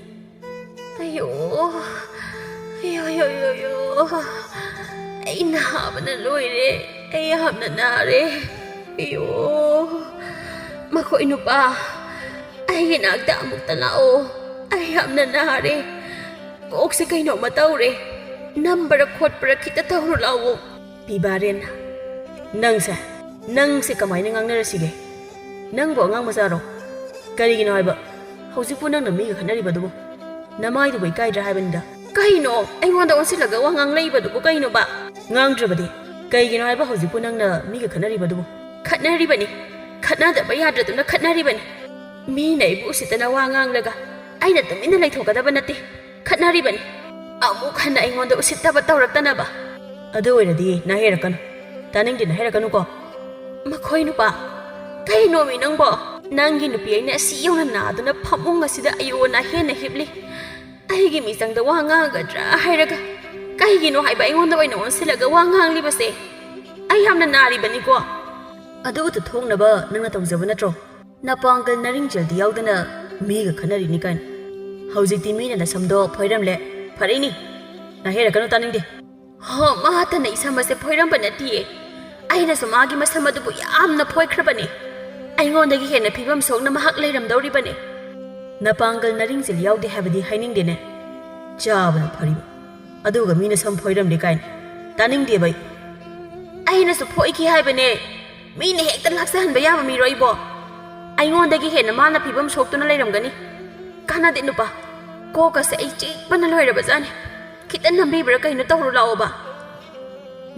ꯑꯌꯣ, ꯑꯌꯣ, ꯑꯌꯣ, ꯑꯌꯣ, ꯑꯌꯣ꯫ ꯑꯩ ꯅꯥꯕꯅ ꯂꯣꯏꯔꯦ꯫ ꯑꯩ ꯌꯥꯝꯅ ꯅꯥꯔꯦ꯫ ꯑꯌꯣ꯫ ꯃꯈꯣꯏ ꯅꯨꯄꯥ, ꯑꯩꯒꯤ ꯅꯥꯛꯇ ꯑꯃꯨꯛꯇ ꯂꯥꯛꯑꯣ꯫ ꯑꯩ ꯌꯥꯝꯅ ꯅꯥꯔꯦ꯫ ꯀꯣꯛꯁꯦ ꯀꯩꯅꯣꯝꯃ ꯇꯧꯔꯦ꯫ ꯅꯝꯕꯔ ꯈꯣꯠꯄꯔ ꯈꯤꯇ ꯇꯧꯔꯨ ꯂꯥꯛꯑꯣ꯫ ꯄꯤꯕꯥꯔꯦꯟꯅ, "ꯅꯪꯁꯦ, ꯅꯪꯁꯦ ꯀꯃꯥꯏꯅ ꯉꯥꯡꯅꯔꯁꯤꯒꯦ? ꯅꯪꯕꯨ ꯑꯉꯥꯡ ꯃꯆꯥꯔꯣ? ꯀꯔꯤꯒꯤꯅꯣ ꯍꯥꯏꯕ? ꯍꯧꯖꯤꯛꯄꯨ ꯅꯪꯅ ꯃꯤꯒ ꯈꯠꯅꯔꯤꯕꯗꯨꯕꯨ? ꯅꯃꯥꯏꯗꯨꯕꯨ ꯏꯀꯥꯏꯗ꯭ꯔꯥ ꯍꯥꯏꯕꯅꯤꯗ?" ꯀꯩꯅꯣ? ꯑꯩꯉꯣꯟꯗ ꯑꯣꯟꯁꯤꯜꯂꯒ ꯋꯥ ꯉꯥꯡꯂꯛꯏꯕꯗꯨꯕꯨ ꯀꯩꯅꯣꯕ? ꯉꯥꯡꯗ꯭ꯔꯕꯗꯤ ꯀꯩꯒꯤꯅꯣ ꯍꯥꯏꯕ ꯍꯧꯖꯤꯛꯄꯨ ꯅꯪꯅ ꯃꯤꯒ ꯈꯠꯅꯔꯤꯕꯗꯨꯕꯨ? ꯈꯠꯅꯔꯤꯕꯅꯤ꯫ ꯈꯠꯅꯗꯕ ꯌꯥꯗ꯭ꯔꯗꯨꯅ ꯈꯠꯅꯔꯤꯕꯅꯤ꯫ ꯃꯤꯅ ꯑꯩꯕꯨ ꯎꯁꯤꯠꯇꯅ ꯋꯥ ꯉꯥꯡꯂꯒ ꯑꯩꯅ ꯇꯨꯃꯤꯟꯅ ꯂꯩꯊꯣꯛꯀꯗꯕ ꯅꯠꯇꯦ꯫ ꯈꯠꯅꯔꯤꯕꯅꯤ꯫ ꯑꯃꯨꯛ ꯍꯟꯅ ꯑꯩꯉꯣꯟꯗ ꯎꯁꯤꯠꯇꯕ ꯇꯧꯔꯛꯇꯅꯕ꯫ ꯑꯗꯨ ꯑꯣꯏꯔꯗꯤ ꯅꯥꯍꯦꯔꯛꯀꯅꯨ꯫ ꯇꯥꯅꯤꯡꯗꯦ, ꯅꯥꯍꯦꯔꯛꯀꯅꯨꯀꯣ꯫ ꯃꯈꯣꯏ ꯅꯨꯄꯥ, ꯀꯩꯅꯣꯃꯤ ꯅꯪꯕꯣ? ꯅꯪꯒꯤ ꯅꯨꯄꯤ ꯑꯩꯅ ꯑꯁꯤ ꯌꯧꯅ ꯅꯥꯗꯨꯅ ꯐꯃꯨꯡ ꯑꯁꯤꯗ ꯑꯌꯣꯅ ꯍꯦꯟꯅ ꯍꯤꯞꯂꯤ꯫ ꯑꯩꯒꯤ ꯃꯤꯆꯪꯗ ꯋꯥ ꯉꯥꯡꯒꯗ꯭ꯔꯥ ꯍꯥꯏꯔꯒ, ꯀꯩꯒꯤꯅꯣ ꯍꯥꯏꯕ ꯑꯩꯉꯣꯟꯗ ꯑꯣꯏꯅ ꯑꯣꯟꯁꯤꯜꯂꯒ ꯋꯥ ꯉꯥꯡꯂꯤꯕꯁꯦ? ꯑꯩ ꯌꯥꯝꯅ ꯅꯥꯔꯤꯕꯅꯤꯀꯣ꯫ ꯑꯗꯨ ꯎꯠꯊꯣꯛꯅꯕ ꯅꯪꯅ ꯇꯧꯖꯕ ꯅꯠꯇ꯭ꯔꯣ? ꯅꯄꯥꯡꯒꯜ ꯅꯔꯤꯡꯖꯦꯜꯗꯤ ꯌꯥꯎꯗꯅ ꯃꯤꯒ ꯈꯠꯅꯔꯤꯅꯤ ꯀꯥꯏꯅ꯫ ꯍꯧꯖꯤꯛꯇꯤ ꯃꯤꯅ ꯅꯁꯝꯗꯣ ꯐꯣꯏꯔꯝꯂꯦ꯫ ꯐꯔꯦꯅꯤ꯫ ꯅꯥꯍꯦꯔꯛꯀꯅꯨ, ꯇꯥꯅꯤꯡꯗꯦ꯫ ꯍꯣ, ꯃꯍꯥꯛꯇꯅ ꯏꯁꯝ ꯑꯁꯦ ꯐꯣꯏꯔꯝꯕ ꯅꯠꯇꯤꯌꯦ꯫ ꯑꯩꯅꯁꯨ ꯃꯥꯒꯤ ꯃꯁꯝ ꯑꯗꯨꯕꯨ ꯌꯥꯝꯅ ꯐꯣꯏꯈ꯭ꯔꯕꯅꯦ꯫ ꯑꯩꯉꯣꯟꯗꯒꯤ ꯍꯦꯟꯅ ꯐꯤꯕꯝ ꯁꯣꯛꯅ ꯃꯍꯥꯛ ꯂꯩꯔꯝꯗꯧꯔꯤꯕꯅꯦ꯫ ꯅꯄꯥꯡꯒꯜ ꯅꯔꯤꯡꯖꯦꯜ ꯌꯥꯎꯗꯦ ꯍꯥꯏꯕꯗꯤ ꯍꯥꯏꯅꯤꯡꯗꯦꯅꯦ꯫ ꯆꯥꯕꯅ ꯐꯔꯤꯕ꯫ ꯑꯗꯨꯒ ꯃꯤꯅ ꯁꯝ ꯐꯣꯏꯔꯝꯂꯦ ꯀꯥꯏꯅ꯫ ꯇꯥꯅꯤꯡꯗꯦꯕ ꯑꯩ꯫ ꯑꯩꯅꯁꯨ ꯐꯣꯏꯈꯤ ꯍꯥꯏꯕꯅꯦ꯫ ꯃꯤꯅ ꯍꯦꯛꯇ ꯂꯥꯛꯆꯍꯟꯕ ꯌꯥꯕ ꯃꯤꯔꯣ ꯑꯩꯕꯣ? ꯑꯩꯉꯣꯟꯗꯒꯤ ꯍꯦꯟꯅ ꯃꯥꯅ ꯐꯤꯕꯝ ꯁꯣꯛꯇꯨꯅ ꯂꯩꯔꯝꯒꯅꯤ꯫ ꯀꯥꯟꯅꯗꯦ ꯅꯨꯄꯥ, ꯀꯣꯛꯀꯁꯦ ꯑꯩ ꯆꯤꯛꯄꯅ ꯂꯣꯏꯔꯕꯖꯥꯠꯅꯤ꯫ ꯈꯤꯇꯪ ꯅꯝꯕꯤꯕ꯭ꯔꯥ ꯀꯩꯅꯣ ꯇꯧꯔꯨ ꯂꯥꯛꯑꯣꯕ꯫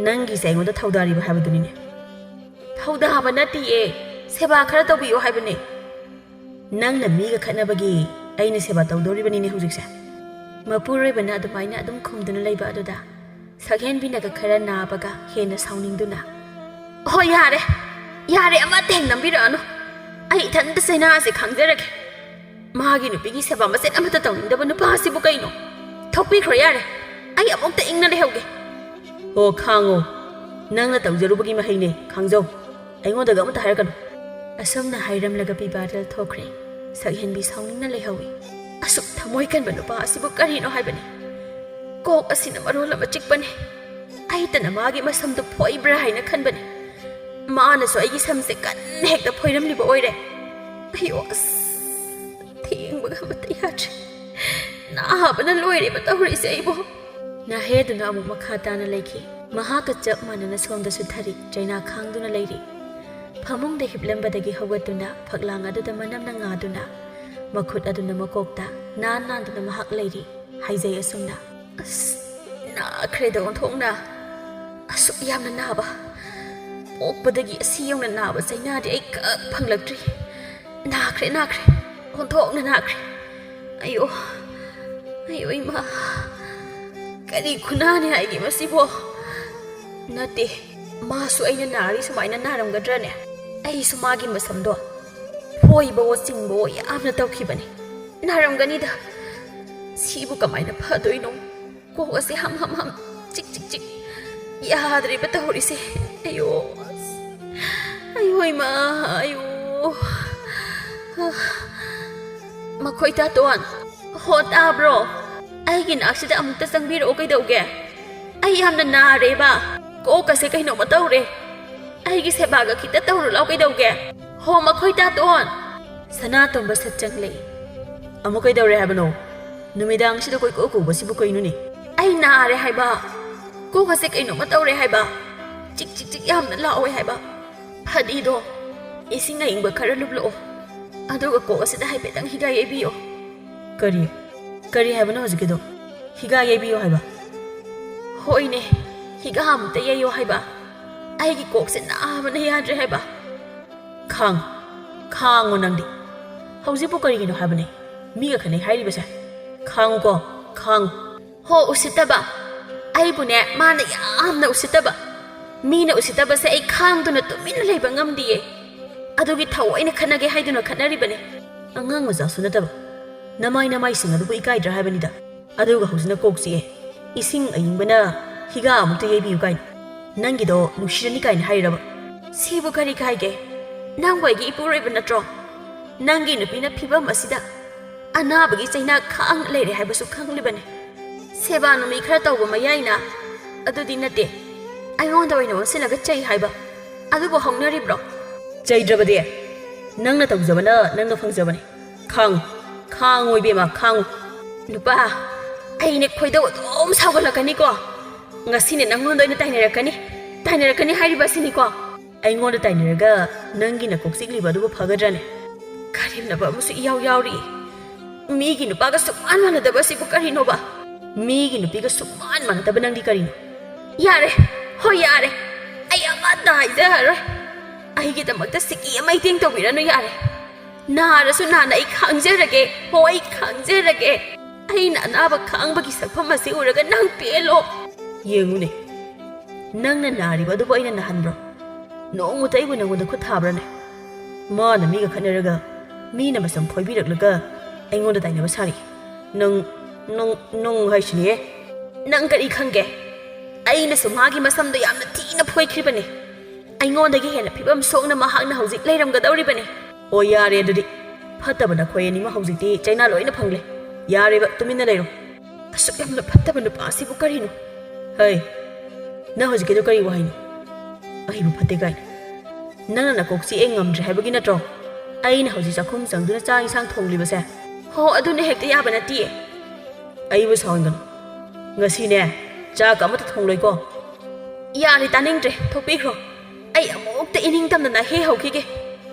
ꯅꯪꯒꯤꯁꯦ ꯑꯩꯉꯣꯟꯗ ꯊꯧꯗꯥꯔꯤꯕ ꯍꯥꯏꯕꯗꯨꯅꯤꯅꯦ꯫ ꯊꯧꯗꯥꯕ ꯅꯠꯇꯤꯌꯦ, ꯁꯦꯕꯥ ꯈꯔ ꯇꯧꯕꯤꯌꯣ ꯍꯥꯏꯕꯅꯦ꯫ ꯅꯪꯅ ꯃꯤꯒ ꯈꯠꯅꯕꯒꯤ ꯑꯩꯅ ꯁꯦꯕꯥ ꯇꯧꯗꯧꯔꯤꯕꯅꯤꯅꯦ ꯍꯧꯖꯤꯛꯁꯦ꯫ ꯃꯄꯨꯔꯣꯏꯕꯅ ꯑꯗꯨꯃꯥꯏꯅ ꯑꯗꯨꯝ ꯈꯨꯝꯗꯨꯅ ꯂꯩꯕ ꯑꯗꯨꯗ ꯁꯛꯍꯦꯟꯕꯤꯅꯒ ꯈꯔ ꯅꯥꯕꯒ ꯍꯦꯟꯅ ꯁꯥꯎꯅꯤꯡꯗꯨꯅ, "ꯍꯣꯏ, ꯌꯥꯔꯦ, ꯌꯥꯔꯦ, ꯑꯃꯠꯇ ꯍꯦꯛ ꯅꯝꯕꯤꯔꯛꯑꯅꯨ꯫ ꯑꯩ ꯏꯊꯟꯇ ꯆꯩꯅꯥꯁꯦ ꯈꯥꯡꯖꯔꯒꯦ꯫ ꯃꯥꯒꯤ ꯅꯨꯄꯤꯒꯤ ꯁꯦꯕꯥ ꯃꯆꯦꯠ ꯑꯃꯠꯇ ꯇꯧꯅꯤꯡꯗꯕ ꯅꯨꯄꯥ ꯑꯁꯤꯕꯨ ꯀꯩꯅꯣ? ꯊꯣꯛꯄꯤꯈ꯭ꯔꯣ ꯌꯥꯔꯦ, ꯑꯩ ꯑꯃꯨꯛꯇ ꯏꯪꯅ ꯂꯩꯍꯧꯒꯦ꯫" "ꯍꯣ, ꯈꯥꯡꯉꯣ, ꯅꯪꯅ ꯇꯧꯖꯔꯨꯕꯒꯤ ꯃꯍꯩꯅꯦ, ꯈꯥꯡꯖꯧ꯫ ꯑꯩꯉꯣꯟꯗꯒ ꯑꯃꯠꯇ ꯍꯥꯏꯔꯛꯀꯅꯨ꯫" ꯑꯁꯨꯝꯅ ꯍꯥꯏꯔꯝꯂꯒ ꯕꯤꯕꯥꯗꯜ ꯊꯣꯛꯈ꯭ꯔꯦ꯫ ꯁꯛꯍꯦꯟꯕꯤ ꯁꯥꯎꯅꯤꯡꯅ ꯂꯩꯍꯧꯏ꯫ ꯑꯁꯨꯛ ꯊꯃꯣꯏ ꯀꯟꯕ ꯅꯨꯄꯥ ꯑꯁꯤꯕꯨ ꯀꯔꯤꯅꯣ ꯍꯥꯏꯕꯅꯤ? ꯀꯣꯛ ꯑꯁꯤꯅ ꯃꯔꯣꯜ ꯑꯃ ꯆꯤꯛꯄꯅꯦ꯫ ꯑꯩꯇꯅ ꯃꯥꯒꯤ ꯃꯁꯝꯗꯨ ꯐꯣꯏꯕ꯭ꯔꯥ ꯍꯥꯏꯅ ꯈꯟꯕꯅꯦ꯫ ꯃꯥꯅꯁꯨ ꯑꯩꯒꯤ ꯁꯝꯁꯦ ꯀꯟꯅ ꯍꯦꯛꯇ ꯐꯣꯏꯔꯝꯂꯤꯕ ꯑꯣꯏꯔꯦ꯫ ꯑꯌꯣ, ꯑꯁ, ꯊꯦꯡꯕꯒ ꯑꯃꯠꯇ ꯌꯥꯗ꯭ꯔꯦ꯫ ꯅꯥꯕꯅ ꯂꯣꯏꯔꯦꯕ ꯇꯧꯔꯤꯁꯦ ꯑꯩꯕꯨ꯫ ꯅꯥꯍꯦꯗꯨꯅ ꯑꯃꯨꯛ ꯃꯈꯥ ꯇꯥꯅ ꯂꯩꯈꯤ꯫ ꯃꯍꯥꯛꯀ ꯆꯞ ꯃꯥꯟꯅꯅ ꯁꯣꯝꯗꯁꯨ ꯊꯔꯤ ꯆꯩꯅꯥ ꯈꯥꯡꯗꯨꯅ ꯂꯩꯔꯤ꯫ ꯐꯃꯨꯡꯗ ꯍꯤꯞꯂꯝꯕꯗꯒꯤ ꯍꯧꯒꯠꯇꯨꯅ ꯐꯛꯂꯥꯡ ꯑꯗꯨꯗ ꯃꯅꯝꯅ ꯉꯥꯗꯨꯅ ꯃꯈꯨꯠ ꯑꯗꯨꯅ ꯃꯀꯣꯛꯇ ꯅꯥꯟ ꯅꯥꯟꯗꯨꯅ ꯃꯍꯥꯛ ꯂꯩꯔꯤ꯫ ꯍꯥꯏꯖꯩ ꯑꯁꯨꯝꯅ꯫ ꯑꯁ, ꯅꯥꯈ꯭ꯔꯦꯗ ꯑꯣꯟꯊꯣꯛꯅ꯫ ꯑꯁꯨꯛ ꯌꯥꯝꯅ ꯅꯥꯕ꯫ ꯄꯣꯛꯄꯗꯒꯤ ꯑꯁꯤ ꯌꯧꯅ ꯅꯥꯕ ꯆꯩꯅꯥꯗꯤ ꯑꯩ ꯀꯛ ꯐꯪꯂꯛꯇ꯭ꯔꯤ꯫ ꯅꯥꯈ꯭ꯔꯦ, ꯅꯥꯈ꯭ꯔꯦ꯫ ꯑꯣꯟꯊꯣꯛꯅ ꯅꯥꯈ꯭ꯔꯦ꯫ ꯑꯌꯣ, ꯑꯌꯣ ꯏꯃꯥ꯫ ꯀꯔꯤ ꯈꯨꯅꯥꯅꯤ ꯍꯥꯏꯒꯦ ꯃꯁꯤꯕꯣ? ꯅꯠꯇꯦ, ꯃꯥꯁꯨ ꯑꯩꯅ ꯅꯥꯔꯤ ꯁꯨꯃꯥꯏꯅ ꯅꯥꯔꯝꯒꯗ꯭ꯔꯅꯦ? ꯑꯩꯁꯨ ꯃꯥꯒꯤ ꯃꯁꯝꯗꯣ ꯐꯣꯏꯕꯋꯣ ꯆꯤꯡꯕꯋꯣ ꯌꯥꯝꯅ ꯇꯧꯈꯤꯕꯅꯤ꯫ ꯅꯥꯔꯝꯒꯅꯤꯗ꯫ ꯁꯤꯕꯨ ꯀꯃꯥꯏꯅ ꯐꯗꯣꯏꯅꯣ? ꯀꯣꯛ ꯑꯁꯦ ꯍꯝ ꯍꯝ ꯍꯝ, ꯆꯤꯛ ꯆꯤꯛ ꯆꯤꯛ꯫ ꯌꯥꯗ꯭ꯔꯦꯕ ꯇꯧꯔꯤꯁꯦ꯫ ꯑꯌꯣ, ꯑꯁ꯫ ꯑꯌꯣ ꯏꯃꯥ, ꯑꯌꯣ꯫ ꯃꯈꯣꯏ ꯇꯥꯇꯣꯟ꯫ ꯍꯣ, ꯇꯥꯕ꯭ꯔꯣ? ꯑꯩꯒꯤ ꯅꯥꯛꯁꯤꯗ ꯑꯃꯨꯛꯇ ꯆꯪꯕꯤꯔꯛꯑꯣ ꯀꯩꯗꯧꯒꯦ? ꯑꯩ ꯌꯥꯝꯅ ꯅꯥꯔꯦꯕ꯫ ꯀꯣꯛꯀꯁꯦ ꯀꯩꯅꯣꯝꯃ ꯇꯧꯔꯦ꯫ ꯑꯩꯒꯤ ꯁꯦꯕꯥꯒ ꯈꯤꯇ ꯇꯧꯔꯨ ꯂꯥꯎ ꯀꯩꯗꯧꯒꯦ? ꯍꯣ, ꯃꯈꯣꯏ ꯇꯥꯇꯣꯟ꯫ ꯁꯅꯥꯇꯣꯝꯕ ꯁꯠ ꯆꯪꯂꯛꯏ꯫ "ꯑꯃꯨꯛ ꯀꯩꯗꯧꯔꯦ ꯍꯥꯏꯕꯅꯣ? ꯅꯨꯃꯤꯗꯥꯡꯁꯤꯗ ꯀꯣꯏꯀꯧ ꯀꯧꯕꯁꯤꯕꯨ ꯀꯩꯅꯣꯅꯦ?" "ꯑꯩ ꯅꯥꯔꯦ ꯍꯥꯏꯕ꯫ ꯀꯣꯛꯀꯁꯦ ꯀꯩꯅꯣꯝꯃ ꯇꯧꯔꯦ ꯍꯥꯏꯕ꯫ ꯆꯤꯛ ꯆꯤꯛ ꯆꯤꯛ ꯌꯥꯝꯅ ꯂꯥꯎꯋꯦ ꯍꯥꯏꯕ꯫ ꯐꯗꯤꯗꯣ ꯏꯁꯤꯡ ꯑꯏꯪꯕ ꯈꯔ ꯂꯨꯞꯂꯛꯑꯣ, ꯑꯗꯨꯒ ꯀꯣꯛ ꯑꯁꯤꯗ ꯍꯥꯏꯐꯦꯠꯇꯪ ꯍꯤꯒꯥ ꯌꯩꯕꯤꯌꯣ꯫ ꯀꯔꯤ? ꯀꯔꯤ ꯍꯥꯏꯕꯅꯣ ꯍꯧꯖꯤꯛꯀꯤꯗꯣ? ꯍꯤꯒꯥ ꯌꯩꯕꯤꯌꯣ ꯍꯥꯏꯕ? ꯍꯣꯏꯅꯦ, ꯍꯤꯒꯥ ꯑꯃꯨꯛꯇ ꯌꯩꯌꯣ ꯍꯥꯏꯕ꯫ ꯑꯩꯒꯤ ꯀꯣꯛꯁꯦ ꯅꯥꯕꯅ ꯌꯥꯗ꯭ꯔꯦ ꯍꯥꯏꯕ꯫ ꯈꯥꯡ, ꯈꯥꯡꯉꯣ ꯅꯪꯗꯤ꯫ ꯍꯧꯖꯤꯛꯄꯨ ꯀꯔꯤꯒꯤꯅꯣ ꯍꯥꯏꯕꯅꯦ ꯃꯤꯒ ꯈꯠꯅꯩ ꯍꯥꯏꯔꯤꯕꯁꯦ? ꯈꯥꯡꯉꯨꯀꯣ, ꯈꯥꯡꯉꯨ꯫ ꯍꯣ, ꯎꯁꯤꯠꯇꯕ꯫ ꯑꯩꯕꯨꯅꯦ, ꯃꯥꯅ ꯌꯥꯝꯅ ꯎꯁꯤꯠꯇꯕ꯫ ꯃꯤꯅ ꯎꯁꯤꯠꯇꯕꯁꯦ ꯑꯩ ꯈꯥꯡꯗꯨꯅ ꯇꯨꯃꯤꯟꯅ ꯂꯩꯕ ꯉꯝꯗꯤꯌꯦ꯫ ꯑꯗꯨꯒꯤ ꯊꯑꯣꯏꯅ ꯈꯠꯅꯒꯦ ꯍꯥꯏꯗꯨꯅ ꯈꯠꯅꯔꯤꯕꯅꯦ꯫ ꯑꯉꯥꯡ ꯃꯆꯥꯁꯨ ꯅꯠꯇꯕ꯫ ꯅꯃꯥꯏ ꯅꯃꯥꯏꯁꯤꯡ ꯑꯗꯨꯕꯨ ꯏꯀꯥꯏꯗ꯭ꯔꯥ ꯍꯥꯏꯕꯅꯤꯗ꯫ ꯑꯗꯨꯒ ꯍꯧꯖꯤꯛꯅ ꯀꯣꯛ ꯆꯤꯛꯑꯦ꯫ ꯏꯁꯤꯡ ꯑꯏꯪꯕꯅ ꯍꯤꯒꯥ ꯑꯃꯨꯛꯇ ꯌꯩꯕꯤꯌꯨ ꯀꯥꯏꯅ꯫ ꯅꯪꯒꯤꯗꯣ ꯅꯨꯡꯁꯤꯔꯅꯤ ꯀꯥꯏꯅ ꯍꯥꯏꯔꯤꯔꯕ? ꯁꯤꯕꯨ ꯀꯔꯤ ꯀꯥꯏꯒꯦ? ꯅꯪꯕꯨ ꯑꯩꯒꯤ ꯏꯄꯨꯔꯣꯏꯕ ꯅꯠꯇ꯭ꯔꯣ? ꯅꯪꯒꯤ ꯅꯨꯄꯤꯅ ꯐꯤꯕꯝ ꯑꯁꯤꯗ ꯑꯅꯥꯕꯒꯤ ꯆꯩꯅꯥ ꯈꯥꯡ ꯂꯩꯔꯦ ꯍꯥꯏꯕꯁꯨ ꯈꯪꯂꯤꯕꯅꯤ꯫ ꯁꯦꯕꯥ ꯅꯨꯃꯤ ꯈꯔ ꯇꯧꯕ ꯃꯌꯥꯏꯅ ꯑꯗꯨꯗꯤ ꯅꯠꯇꯦ, ꯑꯩꯉꯣꯟꯗ ꯑꯣꯏꯅ ꯑꯣꯟꯁꯤꯜꯂꯒ ꯆꯩ ꯍꯥꯏꯕ ꯑꯗꯨꯕꯨ ꯍꯧꯅꯔꯤꯕ꯭ꯔꯣ? ꯆꯩꯗ꯭ꯔꯕꯗꯤ ꯅꯪꯅ ꯇꯧꯖꯕꯅ ꯅꯪꯅ ꯐꯪꯖꯕꯅꯤ꯫ ꯈꯥꯡꯉꯨ, ꯈꯥꯡꯉꯨ ꯏꯕꯦꯝꯃ, ꯈꯥꯡꯉꯨ꯫ ꯅꯨꯄꯥ, ꯑꯩꯅꯦ ꯈꯣꯏꯗꯧ ꯑꯗꯨꯝ ꯁꯥꯎꯒꯠꯂꯛꯀꯅꯤꯀꯣ꯫ ꯉꯁꯤꯅꯦ ꯅꯪꯉꯣꯟꯗ ꯑꯣꯏꯅ ꯇꯥꯏꯅꯔꯛꯀꯅꯤ, ꯇꯥꯏꯅꯔꯛꯀꯅꯤ ꯍꯥꯏꯔꯤꯕ ꯑꯁꯤꯅꯤꯀꯣ꯫ ꯑꯩꯉꯣꯟꯗ ꯇꯥꯏꯅꯔꯒ ꯅꯪꯒꯤ ꯅꯀꯣꯛ ꯆꯤꯛꯂꯤꯕ ꯑꯗꯨꯕꯨ ꯐꯒꯗ꯭ꯔꯅꯦ? ꯀꯔꯦꯝꯅꯕ ꯑꯃꯁꯨ ꯏꯌꯥꯎ ꯌꯥꯎꯔꯤ꯫ ꯃꯤꯒꯤ ꯅꯨꯄꯥꯒ ꯁꯨꯛꯃꯥꯟ ꯃꯥꯟꯅꯗꯕ ꯑꯁꯤꯕꯨ ꯀꯔꯤꯅꯣꯕ? ꯃꯤꯒꯤ ꯅꯨꯄꯤꯒ ꯁꯨꯛꯃꯥꯟ ꯃꯥꯟꯅꯗꯕ ꯅꯪꯗꯤ ꯀꯔꯤꯅꯣ? ꯌꯥꯔꯦ, ꯍꯣꯏ ꯌꯥꯔꯦ, ꯑꯩ ꯑꯃꯠꯇ ꯍꯥꯏꯖꯔꯔꯣꯏ꯫ ꯑꯩꯒꯤꯗꯃꯛꯇ ꯁꯤꯀꯤ ꯑꯃ ꯏꯇꯦꯡ ꯇꯧꯕꯤꯔꯅꯨ, ꯌꯥꯔꯦ꯫ ꯅꯥꯔꯁꯨ ꯅꯥꯅ ꯑꯩ ꯈꯥꯡꯖꯔꯒꯦ, ꯍꯣ, ꯑꯩ ꯈꯥꯡꯖꯔꯒꯦ꯫ ꯑꯩꯅ ꯑꯅꯥꯕ ꯈꯥꯡꯕꯒꯤ ꯁꯛꯐꯝ ꯑꯁꯤ ꯎꯔꯒ ꯅꯪ ꯄꯦꯜꯂꯣ꯫ ꯌꯦꯡꯉꯨꯅꯦ, ꯅꯪꯅ ꯅꯥꯔꯤꯕ ꯑꯗꯨꯕꯨ ꯑꯩꯅ ꯅꯥꯍꯟꯕ꯭ꯔꯣ? ꯅꯣꯡꯃꯇ ꯑꯩꯕꯨ ꯅꯪꯉꯣꯟꯗ ꯈꯨꯠ ꯊꯥꯕ꯭ꯔꯥꯅꯦ? ꯃꯥꯅ ꯃꯤꯒ ꯈꯠꯅꯔꯒ, ꯃꯤꯅ ꯃꯁꯝ ꯐꯣꯏꯕꯤꯔꯛꯂꯒ ꯑꯩꯉꯣꯟꯗ ꯇꯥꯏꯅꯕ ꯁꯥꯔꯤ꯫ ꯅꯪ, ꯅꯪ, ꯅꯪ ꯍꯥꯏꯁꯤꯅꯦ? ꯅꯪ ꯀꯔꯤ ꯈꯪꯒꯦ? ꯑꯩꯅꯁꯨ ꯃꯥꯒꯤ ꯃꯁꯝꯗꯣ ꯌꯥꯝꯅ ꯊꯤꯅ ꯐꯣꯏꯈ꯭ꯔꯤꯕꯅꯦ꯫ ꯑꯩꯉꯣꯟꯗꯒꯤ ꯍꯦꯟꯅ ꯐꯤꯕꯝ ꯁꯣꯛꯅ ꯃꯍꯥꯛꯅ ꯍꯧꯖꯤꯛ ꯂꯩꯔꯝꯒꯗꯧꯔꯤꯕꯅꯦ꯫ ꯑꯣ, ꯌꯥꯔꯦ ꯑꯗꯨꯗꯤ꯫ ꯐꯠꯇꯕ ꯅꯈꯣꯏ ꯑꯅꯤꯃꯛ ꯍꯧꯖꯤꯛꯇꯤ ꯆꯩꯅꯥ ꯂꯣꯏꯅ ꯐꯪꯂꯦ꯫ ꯌꯥꯔꯦꯕ, ꯇꯨꯃꯤꯟꯅ ꯂꯩꯔꯣ꯫ ꯑꯁꯨꯛ ꯌꯥꯝꯅ ꯐꯠꯇꯕ ꯅꯨꯄꯥ ꯑꯁꯤꯕꯨ ꯀꯔꯤꯅꯣ? ꯍꯩ, ꯅꯪ ꯍꯧꯖꯤꯛꯀꯤꯗꯣ ꯀꯔꯤ ꯋꯥꯍꯩꯅꯣ? ꯑꯩꯕꯨ ꯐꯠꯇꯦ ꯀꯥꯏꯅ꯫ ꯅꯪꯅ ꯅꯀꯣꯛ ꯆꯤꯛꯑꯦ ꯉꯝꯗ꯭ꯔꯦ ꯍꯥꯏꯕꯒꯤ ꯅꯠꯇ꯭ꯔꯣ ꯑꯩꯅ ꯍꯧꯖꯤꯛ ꯆꯥꯛꯈꯨꯝ ꯆꯪꯗꯨꯅ ꯆꯥꯛ ꯏꯟꯁꯥꯡ ꯊꯣꯡꯂꯤꯕꯁꯦ? ꯍꯣ, ꯑꯗꯨꯅ ꯍꯦꯛꯇ ꯌꯥꯕ ꯅꯠꯇꯤꯌꯦ꯫ ꯑꯩꯕꯨ ꯁꯥꯎꯍꯟꯒꯅꯨ꯫ ꯉꯁꯤꯅꯦ, ꯆꯥꯛ ꯑꯃꯠꯇ ꯊꯣꯡꯂꯣꯏꯀꯣ꯫ ꯌꯥꯔꯦ, ꯇꯥꯅꯤꯡꯗ꯭ꯔꯦ, ꯊꯣꯛꯄꯤꯈ꯭ꯔꯣ꯫ ꯑꯩ ꯑꯃꯨꯛꯇ ꯏꯅꯤꯡꯇꯝꯅ ꯅꯥꯍꯦ ꯍꯧꯈꯤꯒꯦ꯫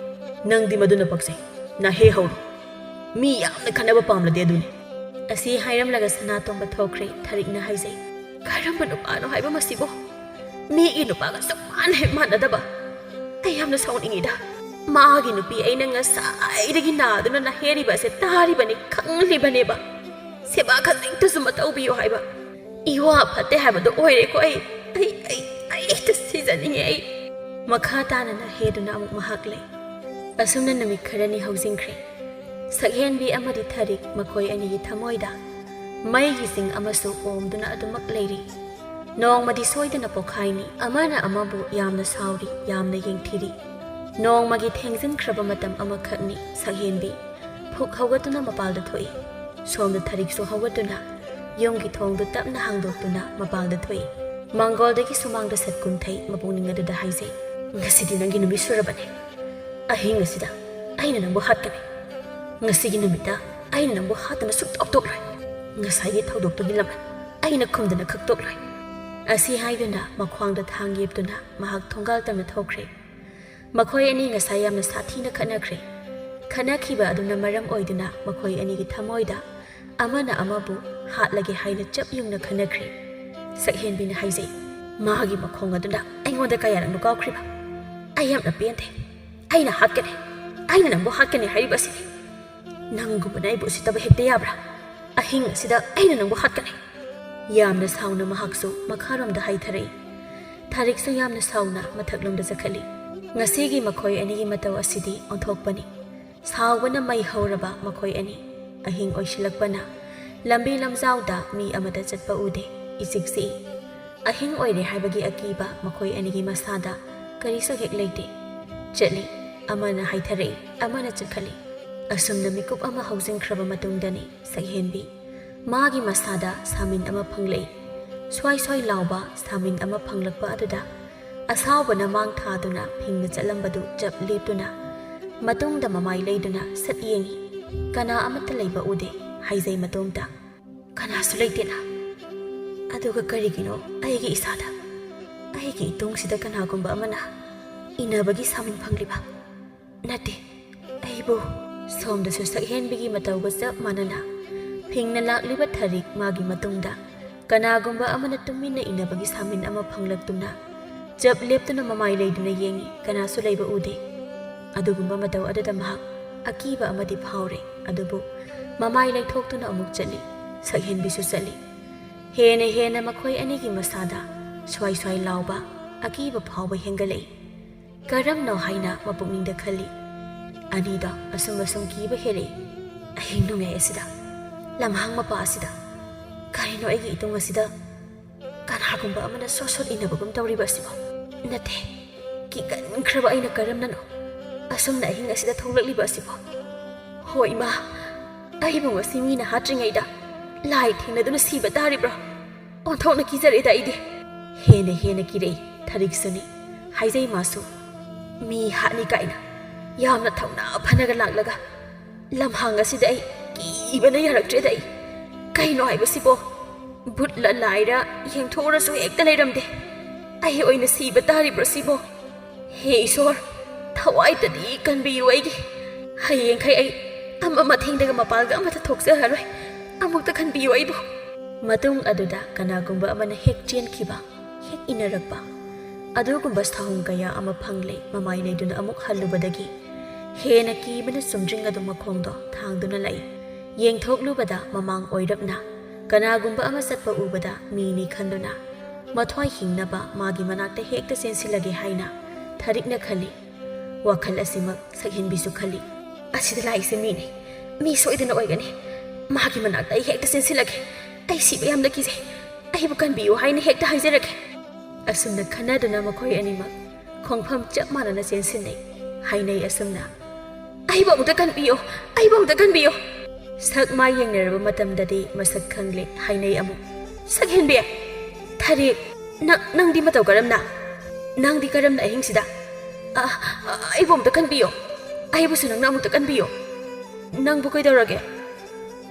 ꯅꯪꯗꯤ ꯃꯗꯨꯅ ꯄꯛꯆꯩ꯫ ꯅꯥꯍꯦ ꯍꯧꯔꯣ꯫ ꯃꯤ ꯌꯥꯝꯅ ꯈꯠꯅꯕ ꯄꯥꯝꯂꯗꯤ ꯑꯗꯨꯅꯤ꯫ ꯑꯁꯤ ꯍꯥꯏꯔꯝꯂꯒ ꯁꯅꯥꯇꯣꯝꯕ ꯊꯣꯛꯈ꯭ꯔꯦ꯫ ꯊꯔꯤꯛꯅ ꯍꯥꯏꯖꯩ, "ꯀꯔꯝꯕ ꯅꯨꯄꯥꯅꯣ ꯍꯥꯏꯕ ꯃꯁꯤꯕꯣ? ꯃꯤꯒꯤ ꯅꯨꯄꯥꯒ ꯆꯞ ꯃꯥꯟꯅ ꯍꯦꯛ ꯃꯥꯟꯅꯗꯕ꯫ ꯑꯩ ꯌꯥꯝꯅ ꯁꯥꯎꯅꯤꯡꯉꯤꯗ꯫ ꯃꯥꯒꯤ ꯅꯨꯄꯤ ꯑꯩꯅ ꯉꯁꯥꯏꯗꯒꯤ ꯅꯥꯗꯨꯅ ꯅꯥꯍꯦꯔꯤꯕ ꯑꯁꯦ ꯇꯥꯔꯤꯕꯅꯤ, ꯈꯪꯂꯤꯕꯅꯦꯕ꯫ ꯁꯦꯕꯥ ꯈꯖꯤꯛꯇꯁꯨ ꯃꯇꯧꯕꯤꯌꯨ ꯍꯥꯏꯕ꯫ ꯏꯋꯥ ꯐꯠꯇꯦ ꯍꯥꯏꯕꯗꯣ ꯑꯣꯏꯔꯦꯀꯣ ꯑꯩ꯫ ꯑꯩ, ꯑꯩ, ꯑꯩ ꯍꯦꯛꯇ ꯁꯤꯖꯅꯤꯡꯉꯦ ꯑꯩ꯫" ꯃꯈꯥ ꯇꯥꯅ ꯅꯥꯍꯦꯗꯨꯅ ꯑꯃꯨꯛ ꯃꯍꯥꯛ ꯂꯩ꯫ ꯑꯁꯨꯝꯅ ꯅꯨꯃꯤꯠ ꯈꯔꯅꯤ ꯍꯧꯖꯤꯟꯈ꯭ꯔꯦ꯫ ꯁꯛꯍꯦꯟꯕꯤ ꯑꯃꯗꯤ ꯊꯔꯤꯛ ꯃꯈꯣꯏ ꯑꯅꯤꯒꯤ ꯊꯃꯣꯏꯗ ꯃꯩꯒꯤ ꯆꯤꯡ ꯑꯃꯁꯨ ꯑꯣꯝꯗꯨꯅ ꯑꯗꯨꯃꯛ ꯂꯩꯔꯤ꯫ ꯅꯣꯡꯃꯗꯤ ꯁꯣꯏꯗꯅ ꯄꯣꯛꯈꯥꯏꯅꯤ꯫ ꯑꯃꯅ ꯑꯃꯕꯨ ꯌꯥꯝꯅ ꯁꯥꯎꯔꯤ, ꯌꯥꯝꯅ ꯌꯦꯡꯊꯤꯔꯤ꯫ ꯅꯣꯡꯃꯒꯤ ꯊꯦꯡꯖꯤꯟꯈ꯭ꯔꯕ ꯃꯇꯝ ꯑꯃꯈꯛꯅꯤ꯫ ꯁꯛꯍꯦꯟꯕꯤ ꯐꯨꯛ ꯍꯧꯒꯠꯇꯨꯅ ꯃꯄꯥꯜꯗ ꯊꯣꯛꯏ꯫ ꯁꯣꯝꯗ ꯊꯔꯤꯛꯁꯨ ꯍꯧꯒꯠꯇꯨꯅ ꯌꯨꯝꯒꯤ ꯊꯣꯡꯗꯨ ꯇꯞꯅ ꯍꯥꯡꯗꯣꯛꯇꯨꯅ ꯃꯄꯥꯜꯗ ꯊꯣꯛꯏ꯫ ꯃꯪꯒꯣꯜꯗꯒꯤ ꯁꯨꯃꯥꯡꯗ ꯁꯠ ꯀꯨꯝꯊꯩ꯫ ꯃꯄꯨꯛꯅꯤꯡ ꯑꯗꯨꯗ ꯍꯥꯏꯖꯩ, "ꯉꯁꯤꯗꯤ ꯅꯪꯒꯤ ꯅꯨꯃꯤꯠ ꯁꯨꯔꯕꯅꯦ꯫ ꯑꯍꯤꯡ ꯑꯁꯤꯗ ꯑꯩꯅ ꯅꯪꯕꯨ ꯍꯥꯠꯀꯅꯤ꯫ ꯉꯁꯤꯒꯤ ꯅꯨꯃꯤꯠꯇ ꯑꯩꯅ ꯅꯪꯕꯨ ꯍꯥꯠꯇꯅ ꯁꯨꯛꯇꯣꯛ ꯇꯣꯛꯂꯣꯏ꯫ ꯉꯁꯥꯏꯒꯤ ꯊꯧꯗꯣꯛꯇꯨꯒꯤ ꯂꯃꯟ ꯑꯩꯅ ꯈꯨꯝꯗꯅ ꯈꯛꯇꯣꯛꯂꯣꯏ꯫" ꯑꯁꯤ ꯍꯥꯏꯗꯨꯅ ꯃꯈ꯭ꯋꯥꯡꯗ ꯊꯥꯡ ꯌꯦꯞꯇꯨꯅ ꯃꯍꯥꯛ ꯊꯣꯡꯒꯥꯜ ꯇꯝꯅ ꯊꯣꯛꯈ꯭ꯔꯦ꯫ ꯃꯈꯣꯏ ꯑꯅꯤ ꯉꯁꯥꯏ ꯌꯥꯝꯅ ꯁꯥꯊꯤꯅ ꯈꯠꯅꯈ꯭ꯔꯦ꯫ ꯈꯠꯅꯈꯤꯕ ꯑꯗꯨꯅ ꯃꯔꯝ ꯑꯣꯏꯗꯨꯅ ꯃꯈꯣꯏ ꯑꯅꯤꯒꯤ ꯊꯃꯣꯏꯗ ꯑꯃꯅ ꯑꯃꯕꯨ ꯍꯥꯠꯂꯒꯦ ꯍꯥꯏꯅ ꯆꯞ ꯌꯨꯡꯅ ꯈꯟꯅꯈ꯭ꯔꯦ꯫ ꯁꯛꯍꯦꯟꯕꯤꯅ ꯍꯥꯏꯖꯩ, "ꯃꯥꯒꯤ ꯃꯈꯣꯡ ꯑꯗꯨꯅ ꯑꯩꯉꯣꯟꯗ ꯀꯌꯥꯔꯛꯅꯣ ꯀꯥꯎꯈ꯭ꯔꯤꯕ? ꯑꯩ ꯌꯥꯝꯅ ꯄꯦꯟꯗꯦ꯫ ꯑꯩꯅ ꯍꯥꯠꯀꯅꯤ꯫ ꯑꯩꯅ ꯅꯪꯕꯨ ꯍꯥꯠꯀꯅꯤ ꯍꯥꯏꯔꯤꯕ ꯑꯁꯤꯅꯤ꯫ ꯅꯪꯒꯨꯝꯕꯅ ꯑꯩꯕꯨ ꯎꯁꯤꯠꯇꯕ ꯍꯦꯛꯇ ꯌꯥꯕ꯭ꯔꯥ? ꯑꯍꯤꯡ ꯑꯁꯤꯗ ꯑꯩꯅ ꯅꯪꯕꯨ ꯍꯥꯠꯀꯅꯤ꯫" ꯌꯥꯝꯅ ꯁꯥꯎꯅ ꯃꯍꯥꯛꯁꯨ ꯃꯈꯥꯔꯣꯝꯗ ꯍꯥꯏꯊꯔꯛꯏ꯫ ꯊꯔꯤꯛꯁꯨ ꯌꯥꯝꯅ ꯁꯥꯎꯅ ꯃꯊꯛꯂꯣꯝꯗ ꯆꯠꯈꯠꯂꯤ꯫ ꯉꯁꯤꯒꯤ ꯃꯈꯣꯏ ꯑꯅꯤꯒꯤ ꯃꯇꯧ ꯑꯁꯤꯗꯤ ꯑꯣꯟꯊꯣꯛꯄꯅꯤ꯫ ꯁꯥꯎꯕꯅ ꯃꯩ ꯍꯧꯔꯕ ꯃꯈꯣꯏ ꯑꯅꯤ꯫ ꯑꯍꯤꯡ ꯑꯣꯏꯁꯤꯜꯂꯛꯄꯅ ꯂꯝꯕꯤ ꯂꯝꯖꯥꯎꯗ ꯃꯤ ꯑꯃꯠꯇ ꯆꯠꯄ ꯎꯗꯦ꯫ ꯏꯆꯤꯛ ꯆꯤꯛꯏ꯫ ꯑꯍꯤꯡ ꯑꯣꯏꯔꯦ ꯍꯥꯏꯕꯒꯤ ꯑꯀꯤꯕ ꯃꯈꯣꯏ ꯑꯅꯤꯒꯤ ꯃꯁꯥꯗ ꯀꯔꯤꯁꯨ ꯍꯦꯛ ꯂꯩꯇꯦ꯫ ꯆꯠꯂꯤ꯫ ꯑꯃꯅ ꯍꯥꯏꯊꯔꯛꯏ, ꯑꯃꯅ ꯆꯠꯈꯠꯂꯤ꯫ ꯑꯁꯨꯝꯅ ꯃꯤꯀꯨꯞ ꯑꯃ ꯍꯧꯖꯤꯟꯈ꯭ꯔꯕ ꯃꯇꯨꯡꯗꯅꯤ ꯁꯛꯍꯦꯟꯕꯤ ꯃꯥꯒꯤ ꯃꯁꯥꯗ ꯁꯥꯃꯤꯟ ꯑꯃ ꯐꯪꯂꯛꯏ꯫ ꯁ꯭ꯋꯥꯏ ꯁ꯭ꯋꯥꯏ ꯂꯥꯎꯕ ꯁꯥꯃꯤꯟ ꯑꯃ ꯐꯪꯂꯛꯄ ꯑꯗꯨꯗ ꯑꯁꯥꯎꯕꯅ ꯃꯥꯡ ꯊꯥꯗꯨꯅ ꯐꯤꯡꯅ ꯆꯠꯂꯝꯕꯗꯨ ꯆꯞ ꯂꯦꯞꯇꯨꯅ ꯃꯇꯨꯡꯗ ꯃꯃꯥꯏ ꯂꯩꯗꯨꯅ ꯁꯠ ꯌꯦꯡꯏ꯫ ꯀꯅꯥ ꯑꯃꯠꯇ ꯂꯩꯕ ꯎꯗꯦ꯫ ꯍꯥꯏꯖꯩ ꯃꯇꯣꯝꯇ, "ꯀꯅꯥꯁꯨ ꯂꯩꯇꯦꯅ꯫ ꯑꯗꯨꯒ ꯀꯔꯤꯒꯤꯅꯣ ꯑꯩꯒꯤ ꯏꯁꯥꯗ, ꯑꯩꯒꯤ ꯏꯇꯨꯡꯁꯤꯗ ꯀꯅꯥꯒꯨꯝꯕ ꯑꯃꯅ ꯏꯟꯅꯕꯒꯤ ꯁꯥꯃꯤꯟ ꯐꯪꯂꯤꯕ? ꯅꯠꯇꯦ, ꯑꯩꯕꯨ꯫ ꯁꯣꯝꯗꯁꯨ ꯁꯛꯍꯦꯟꯕꯤꯒꯤ ꯃꯇꯧꯒ ꯆꯞ ꯃꯥꯟꯅꯅ ꯐꯤꯡꯅ ꯂꯥꯛꯂꯤꯕ ꯊꯔꯤꯛ ꯃꯥꯒꯤ ꯃꯇꯨꯡꯗ ꯀꯅꯥꯒꯨꯝꯕ ꯑꯃꯅ ꯇꯨꯃꯤꯟꯅ ꯏꯟꯅꯕꯒꯤ ꯁꯥꯃꯤꯟ ꯑꯃ ꯐꯪꯂꯛꯇꯨꯅ ꯆꯞ ꯂꯦꯞꯇꯨꯅ ꯃꯃꯥꯏ ꯂꯩꯗꯨꯅ ꯌꯦꯡꯏ꯫ ꯀꯅꯥꯁꯨ ꯂꯩꯕ ꯎꯗꯦ꯫ ꯑꯗꯨꯒꯨꯝꯕ ꯃꯇꯧ ꯑꯗꯨꯗ ꯃꯍꯥꯛ ꯑꯀꯤꯕ ꯑꯃꯗꯤ ꯐꯥꯎꯔꯦ꯫ ꯑꯗꯨꯕꯨ ꯃꯃꯥꯏ ꯂꯩꯊꯣꯛꯇꯨꯅ ꯑꯃꯨꯛ ꯆꯠꯂꯤ꯫ ꯁꯛꯍꯦꯟꯕꯤꯁꯨ ꯆꯠꯂꯤ꯫ ꯍꯦꯟꯅ ꯍꯦꯟꯅ ꯃꯈꯣꯏ ꯑꯅꯤꯒꯤ ꯃꯁꯥꯗ ꯁ꯭ꯋꯥꯏ ꯁ꯭ꯋꯥꯏ ꯂꯥꯎꯕ, ꯑꯀꯤꯕ ꯐꯥꯎꯕ ꯍꯦꯟꯒꯠꯂꯛꯏ꯫ ꯀꯔꯝꯅꯣ ꯍꯥꯏꯅ ꯃꯄꯨꯛꯅꯤꯡꯗ ꯈꯜꯂꯤ꯫ ꯑꯅꯤꯗꯣ ꯑꯁꯨꯝ ꯑꯁꯨꯝ ꯀꯤꯕ ꯍꯦꯜꯂꯛꯏ꯫ ꯑꯍꯤꯡ ꯅꯣꯡꯌꯥꯏ ꯑꯁꯤꯗ, ꯂꯝꯍꯥꯡ ꯃꯄꯥ ꯑꯁꯤꯗ, ꯀꯔꯤꯅꯣ ꯑꯩꯒꯤ ꯏꯇꯨꯡ ꯑꯁꯤꯗ ꯀꯅꯥꯒꯨꯝꯕ ꯑꯃꯅ ꯁꯣꯠ ꯁꯣꯠ ꯏꯟꯅꯕꯒꯨꯝ ꯇꯧꯔꯤꯕ ꯑꯁꯤꯕꯣ? ꯅꯠꯇꯦ, ꯀꯤꯒꯟꯈ꯭ꯔꯕ ꯑꯩꯅ ꯀꯔꯝꯅꯅꯣ ꯑꯁꯨꯝꯅ ꯑꯍꯤꯡ ꯑꯁꯤꯗ ꯊꯣꯛꯂꯛꯂꯤꯕ ꯑꯁꯤꯕꯣ? ꯍꯣ ꯏꯃꯥ, ꯑꯩꯕꯨ ꯉꯁꯤ ꯃꯤꯅ ꯍꯥꯠꯇ꯭ꯔꯤꯉꯩꯗ ꯂꯥꯏ ꯊꯦꯡꯅꯗꯨꯅ ꯁꯤꯕ ꯇꯥꯔꯤꯕ꯭ꯔꯣ? ꯑꯣꯟꯊꯣꯛꯅ ꯀꯤꯖꯔꯦꯗ ꯑꯩꯗꯤ꯫ ꯍꯦꯟꯅ ꯍꯦꯟꯅ ꯀꯤꯔꯛꯏ ꯊꯔꯤꯛꯁꯨꯅꯤ꯫ ꯍꯥꯏꯖꯩ ꯃꯥꯁꯨ, ꯃꯤ ꯍꯥꯠꯅꯤ ꯀꯥꯏꯅ ꯌꯥꯝꯅ ꯊꯧꯅꯥ ꯐꯅꯒ ꯂꯥꯛꯂꯒ ꯂꯝꯍꯥꯡ ꯑꯁꯤꯗ ꯑꯩ ꯀꯤꯕꯅ ꯌꯥꯔꯛꯇ꯭ꯔꯦꯗ ꯑꯩ꯫ ꯀꯩꯅꯣ ꯍꯥꯏꯕꯁꯤꯕꯣ? ꯚꯨꯠꯂ ꯂꯥꯏꯔ ꯌꯦꯡꯊꯣꯛꯎꯔꯁꯨ ꯍꯦꯛꯇ ꯂꯩꯔꯝꯗꯦ꯫ ꯑꯩ ꯑꯣꯏꯅ ꯁꯤꯕ ꯇꯥꯔꯤꯕ꯭ꯔꯣ ꯁꯤꯕꯣ? ꯍꯦ ꯏꯁꯣꯔ, ꯊꯋꯥꯏꯇꯗꯤ ꯀꯟꯕꯤꯌꯨ ꯑꯩꯒꯤ꯫ ꯍꯌꯦꯡꯈꯩ ꯑꯩ ꯑꯃ ꯃꯊꯦꯡꯗꯒ ꯃꯄꯥꯜꯒ ꯑꯃꯠꯇ ꯊꯣꯛꯆꯔꯔꯣꯏ꯫ ꯑꯃꯨꯛꯇ ꯈꯟꯕꯤꯌꯨ ꯑꯩꯕꯨ꯫ ꯃꯇꯨꯡ ꯑꯗꯨꯗ ꯀꯅꯥꯒꯨꯝꯕ ꯑꯃꯅ ꯍꯦꯛ ꯆꯦꯟꯈꯤꯕ, ꯍꯦꯛ ꯏꯟꯅꯔꯛꯄ, ꯑꯗꯨꯒꯨꯝꯕ ꯁꯥꯍꯨꯝ ꯀꯌꯥ ꯑꯃ ꯐꯪꯂꯦ꯫ ꯃꯃꯥꯏ ꯂꯩꯗꯨꯅ ꯑꯃꯨꯛ ꯍꯜꯂꯨꯕꯗꯒꯤ ꯍꯦꯟꯅ ꯀꯤꯕꯅ ꯆꯨꯝꯗ꯭ꯔꯤꯡ ꯑꯗꯨ ꯃꯈꯣꯡꯗꯣ ꯊꯥꯡꯗꯨꯅ ꯂꯥꯛꯏ꯫ ꯌꯦꯡꯊꯣꯛꯂꯨꯕꯗ ꯃꯃꯥꯡ ꯑꯣꯏꯔꯞꯅ ꯀꯅꯥꯒꯨꯝꯕ ꯑꯃ ꯆꯠꯄ ꯎꯕꯗ ꯃꯤꯅꯤ ꯈꯟꯗꯨꯅ ꯃꯊ꯭ꯋꯥꯏ ꯍꯤꯡꯅꯕ ꯃꯥꯒꯤ ꯃꯅꯥꯛꯇ ꯍꯦꯛꯇ ꯆꯦꯟꯁꯤꯜꯂꯒꯦ ꯍꯥꯏꯅ ꯊꯔꯤꯛꯅ ꯈꯜꯂꯤ꯫ ꯋꯥꯈꯜ ꯑꯁꯤꯃꯛ ꯁꯛꯍꯦꯟꯕꯤꯁꯨ ꯈꯜꯂꯤ꯫ ꯑꯁꯤꯗ ꯂꯥꯛꯏꯁꯦ ꯃꯤꯅꯤ, ꯃꯤ ꯁꯣꯏꯗꯅ ꯑꯣꯏꯒꯅꯤ꯫ ꯃꯥꯒꯤ ꯃꯅꯥꯛꯇ ꯑꯩ ꯍꯦꯛꯇ ꯆꯦꯟꯁꯤꯜꯂꯒꯦ꯫ ꯑꯩ ꯁꯤꯕ ꯌꯥꯝꯅ ꯀꯤꯖꯩ꯫ ꯑꯩꯕꯨ ꯀꯟꯕꯤꯌꯨ ꯍꯥꯏꯅ ꯍꯦꯛꯇ ꯍꯥꯏꯖꯔꯒꯦ꯫ ꯑꯁꯨꯝꯅ ꯈꯟꯅꯗꯨꯅ ꯃꯈꯣꯏ ꯑꯅꯤꯃꯛ ꯈꯣꯡꯐꯝ ꯆꯞ ꯃꯥꯟꯅꯅ ꯆꯦꯟꯁꯤꯟꯅꯩ꯫ ꯍꯥꯏꯅꯩ ꯑꯁꯨꯝꯅ, "ꯑꯩꯕꯨ ꯑꯃꯨꯛꯇ ꯀꯟꯕꯤꯌꯨ, ꯑꯩꯕꯨ ꯑꯃꯨꯛꯇ ꯀꯟꯕꯤꯌꯨ!" ꯁꯛ ꯃꯥꯏ ꯌꯦꯡꯅꯔꯕ ꯃꯇꯝꯗꯗꯤ ꯃꯁꯛ ꯈꯪꯂꯦ꯫ ꯍꯥꯏꯅꯩ ꯑꯃꯨꯛ, "ꯁꯛꯍꯦꯟꯕꯤ, ꯊꯔꯤꯛ, ꯅ-, ꯅꯪꯗꯤ ꯃꯇꯧ ꯀꯔꯝꯅ? ꯅꯪꯗꯤ ꯀꯔꯝꯅ ꯑꯍꯤꯡꯁꯤꯗ? ꯑ, ꯑ, ꯑꯩꯕꯨ ꯑꯃꯨꯛꯇ ꯀꯟꯕꯤꯌꯨ, ꯑꯩꯕꯨꯁꯨ ꯅꯪꯅ ꯑꯃꯨꯛꯇ ꯀꯟꯕꯤꯌꯨ꯫ ꯅꯪꯕꯨ ꯀꯩꯗꯧꯔꯒꯦ?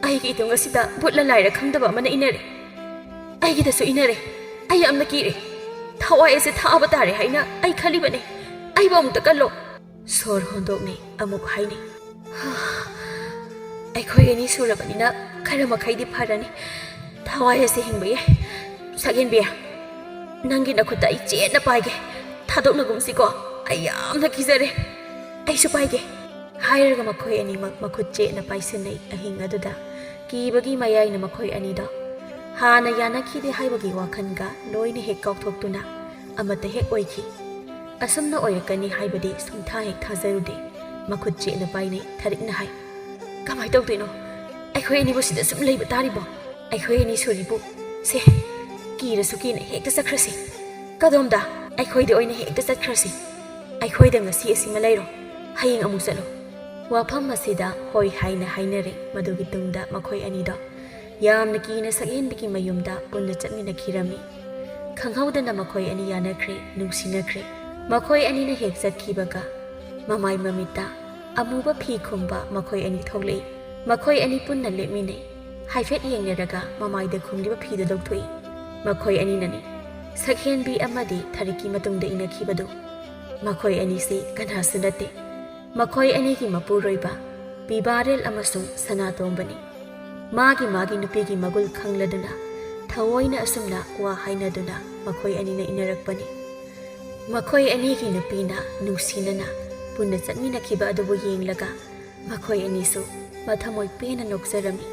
ꯑꯩꯒꯤ ꯏꯇꯨꯡ ꯑꯁꯤꯗ ꯚꯨꯠꯂ ꯂꯥꯏꯔ ꯈꯪꯗꯕ ꯑꯃꯅ ꯏꯟꯅꯔꯦ꯫ ꯑꯩꯒꯤꯗꯁꯨ ꯏꯟꯅꯔꯦ꯫ ꯑꯩ ꯌꯥꯝꯅ ꯀꯤꯔꯦ꯫ ꯊꯋꯥꯏ ꯑꯁꯦ ꯊꯥꯕ ꯇꯥꯔꯦ ꯍꯥꯏꯅ ꯑꯩ ꯈꯜꯂꯤꯕꯅꯦ꯫ ꯑꯩꯕꯨ ꯑꯃꯨꯛꯇ ꯀꯜꯂꯣ꯫ ꯁꯣꯔ ꯍꯣꯟꯗꯣꯛꯅꯩ, ꯑꯃꯨꯛ ꯍꯥꯏꯅꯩ꯫ ꯑꯩꯈꯣꯏ ꯑꯅꯤ ꯁꯨꯔꯕꯅꯤꯅ ꯈꯔ ꯃꯈꯩꯗꯤ ꯐꯔꯅꯤ꯫ ꯊꯋꯥꯏ ꯑꯁꯤ ꯍꯤꯡꯕ ꯌꯥꯏ꯫ ꯁꯛꯍꯦꯟꯕꯤ, ꯅꯪꯒꯤ ꯅꯈꯨꯠꯇ ꯑꯩ ꯆꯦꯠꯅ ꯄꯥꯏꯒꯦ꯫ ꯊꯥꯗꯣꯛꯅꯒꯨꯝꯁꯤꯀꯣ꯫ ꯑꯩ ꯌꯥꯝꯅ ꯀꯤꯖꯔꯦ꯫ ꯑꯩꯁꯨ ꯄꯥꯏꯒꯦ꯫ ꯍꯥꯏꯔꯒ ꯃꯈꯣꯏ ꯑꯅꯤꯃꯛ ꯃꯈꯨꯠ ꯆꯦꯠꯅ ꯄꯥꯏꯁꯤꯟꯅꯩ꯫ ꯑꯍꯤꯡ ꯑꯗꯨꯗ ꯀꯤꯕꯒꯤ ꯃꯌꯥꯏꯅ ꯃꯈꯣꯏ ꯑꯅꯤꯗꯣ ꯍꯥꯟꯅ ꯌꯥꯅꯈꯤꯗꯦ ꯍꯥꯏꯕꯒꯤ ꯋꯥꯈꯜꯒ ꯂꯣꯏꯅ ꯍꯦꯛ ꯀꯥꯎꯊꯣꯛꯇꯨꯅ ꯑꯃꯠꯇ ꯍꯦꯛ ꯑꯣꯏꯈꯤ꯫ ꯑꯁꯨꯝꯅ ꯑꯣꯏꯔꯛꯀꯅꯤ ꯍꯥꯏꯕꯗꯤ ꯁꯨꯡꯊꯥ ꯍꯦꯛ ꯊꯥꯖꯔꯨꯗꯦ꯫ ꯃꯈꯨꯠ ꯆꯦꯠꯅ ꯄꯥꯏꯅꯩ꯫ ꯊꯔꯤꯛꯅ ꯍꯥꯏ, "ꯀꯃꯥꯏ ꯇꯧꯗꯣꯏꯅꯣ? ꯑꯩꯈꯣꯏ ꯑꯅꯤꯕꯨ ꯁꯤꯗ ꯁꯨꯝ ꯂꯩꯕ ꯇꯥꯔꯤꯕꯣ? ꯑꯩꯈꯣꯏ ꯑꯅꯤ ꯁꯨꯔꯤꯕꯨ? ꯁꯦ, ꯀꯤꯔꯁꯨ ꯀꯤꯅ ꯍꯦꯛꯇ ꯆꯠꯈ꯭ꯔꯁꯤ꯫ ꯀꯗꯣꯝꯗ? ꯑꯩꯈꯣꯏꯗ ꯑꯣꯏꯅ ꯍꯦꯛꯇ ꯆꯠꯈ꯭ꯔꯁꯤ꯫ ꯑꯩꯈꯣꯏꯗ ꯉꯁꯤ ꯑꯁꯤꯃ ꯂꯩꯔꯣ꯫ ꯍꯌꯦꯡ ꯑꯃꯨꯛ ꯆꯠꯂꯣ꯫" ꯋꯥꯐꯝ ꯑꯁꯤꯗ ꯍꯣꯏ ꯍꯥꯏꯅ ꯍꯥꯏꯅꯔꯦ꯫ ꯃꯗꯨꯒꯤ ꯇꯨꯡꯗ ꯃꯈꯣꯏ ꯑꯅꯤꯗꯣ ꯌꯥꯝꯅ ꯀꯤꯅ ꯁꯛꯍꯦꯟꯕꯤꯒꯤ ꯃꯌꯨꯝꯗ ꯄꯨꯟꯅ ꯆꯠꯃꯤꯟꯅꯈꯤꯔꯝꯃꯤ꯫ ꯈꯪꯍꯧꯗꯅ ꯃꯈꯣꯏ ꯑꯅꯤ ꯌꯥꯅꯈ꯭ꯔꯦ, ꯅꯨꯡꯁꯤꯅꯈ꯭ꯔꯦ꯫ ꯃꯈꯣꯏ ꯑꯅꯤꯅ ꯍꯦꯛ ꯆꯠꯈꯤꯕꯒ ꯃꯃꯥꯏ ꯃꯃꯤꯠꯇ ꯑꯃꯨꯕ ꯐꯤ ꯈꯨꯝꯕ ꯃꯈꯣꯏ ꯑꯅꯤ ꯊꯣꯛꯂꯛꯏ꯫ ꯃꯈꯣꯏ ꯑꯅꯤ ꯄꯨꯟꯅ ꯂꯦꯞꯃꯤꯟꯅꯩ꯫ ꯍꯥꯏꯐꯦꯠ ꯌꯦꯡꯅꯔꯒ ꯃꯃꯥꯏꯗ ꯈꯨꯝꯂꯤꯕ ꯐꯤꯗꯨ ꯂꯧꯊꯣꯛꯏ꯫ ꯃꯈꯣꯏ ꯑꯅꯤꯅꯅꯤ ꯁꯛꯍꯦꯟꯕꯤ ꯑꯃꯗꯤ ꯊꯔꯤꯛꯀꯤ ꯃꯇꯨꯡꯗ ꯏꯟꯅꯈꯤꯕꯗꯨ꯫ ꯃꯈꯣꯏ ꯑꯅꯤꯁꯤ ꯀꯅꯥꯁꯨ ꯅꯠꯇꯦ꯫ ꯃꯈꯣꯏ ꯑꯅꯤꯒꯤ ꯃꯄꯨꯔꯣꯏꯕ ꯄꯤꯕꯥꯔꯦꯜ ꯑꯃꯁꯨꯡ ꯁꯅꯥꯇꯣꯝꯕꯅꯤ꯫ ꯃꯥꯒꯤ ꯃꯥꯒꯤ ꯅꯨꯄꯤꯒꯤ ꯃꯒꯨꯜ ꯈꯪꯂꯗꯨꯅ ꯊꯑꯣꯏꯅ ꯑꯁꯨꯝꯅ ꯋꯥ ꯍꯥꯏꯅꯗꯨꯅ ꯃꯈꯣꯏ ꯑꯅꯤꯅ ꯏꯟꯅꯔꯛꯄꯅꯤ꯫ ꯃꯈꯣꯏ ꯑꯅꯤꯒꯤ ꯅꯨꯄꯤꯅ ꯅꯨꯡꯁꯤꯅꯅ ꯄꯨꯟꯅ ꯆꯠꯃꯤꯟꯅꯈꯤꯕ ꯑꯗꯨꯕꯨ ꯌꯦꯡꯂꯒ ꯃꯈꯣꯏ ꯑꯅꯤꯁꯨ ꯃꯊꯃꯣꯏ ꯄꯦꯟꯅ ꯅꯣꯛꯆꯔꯝꯃꯤ꯫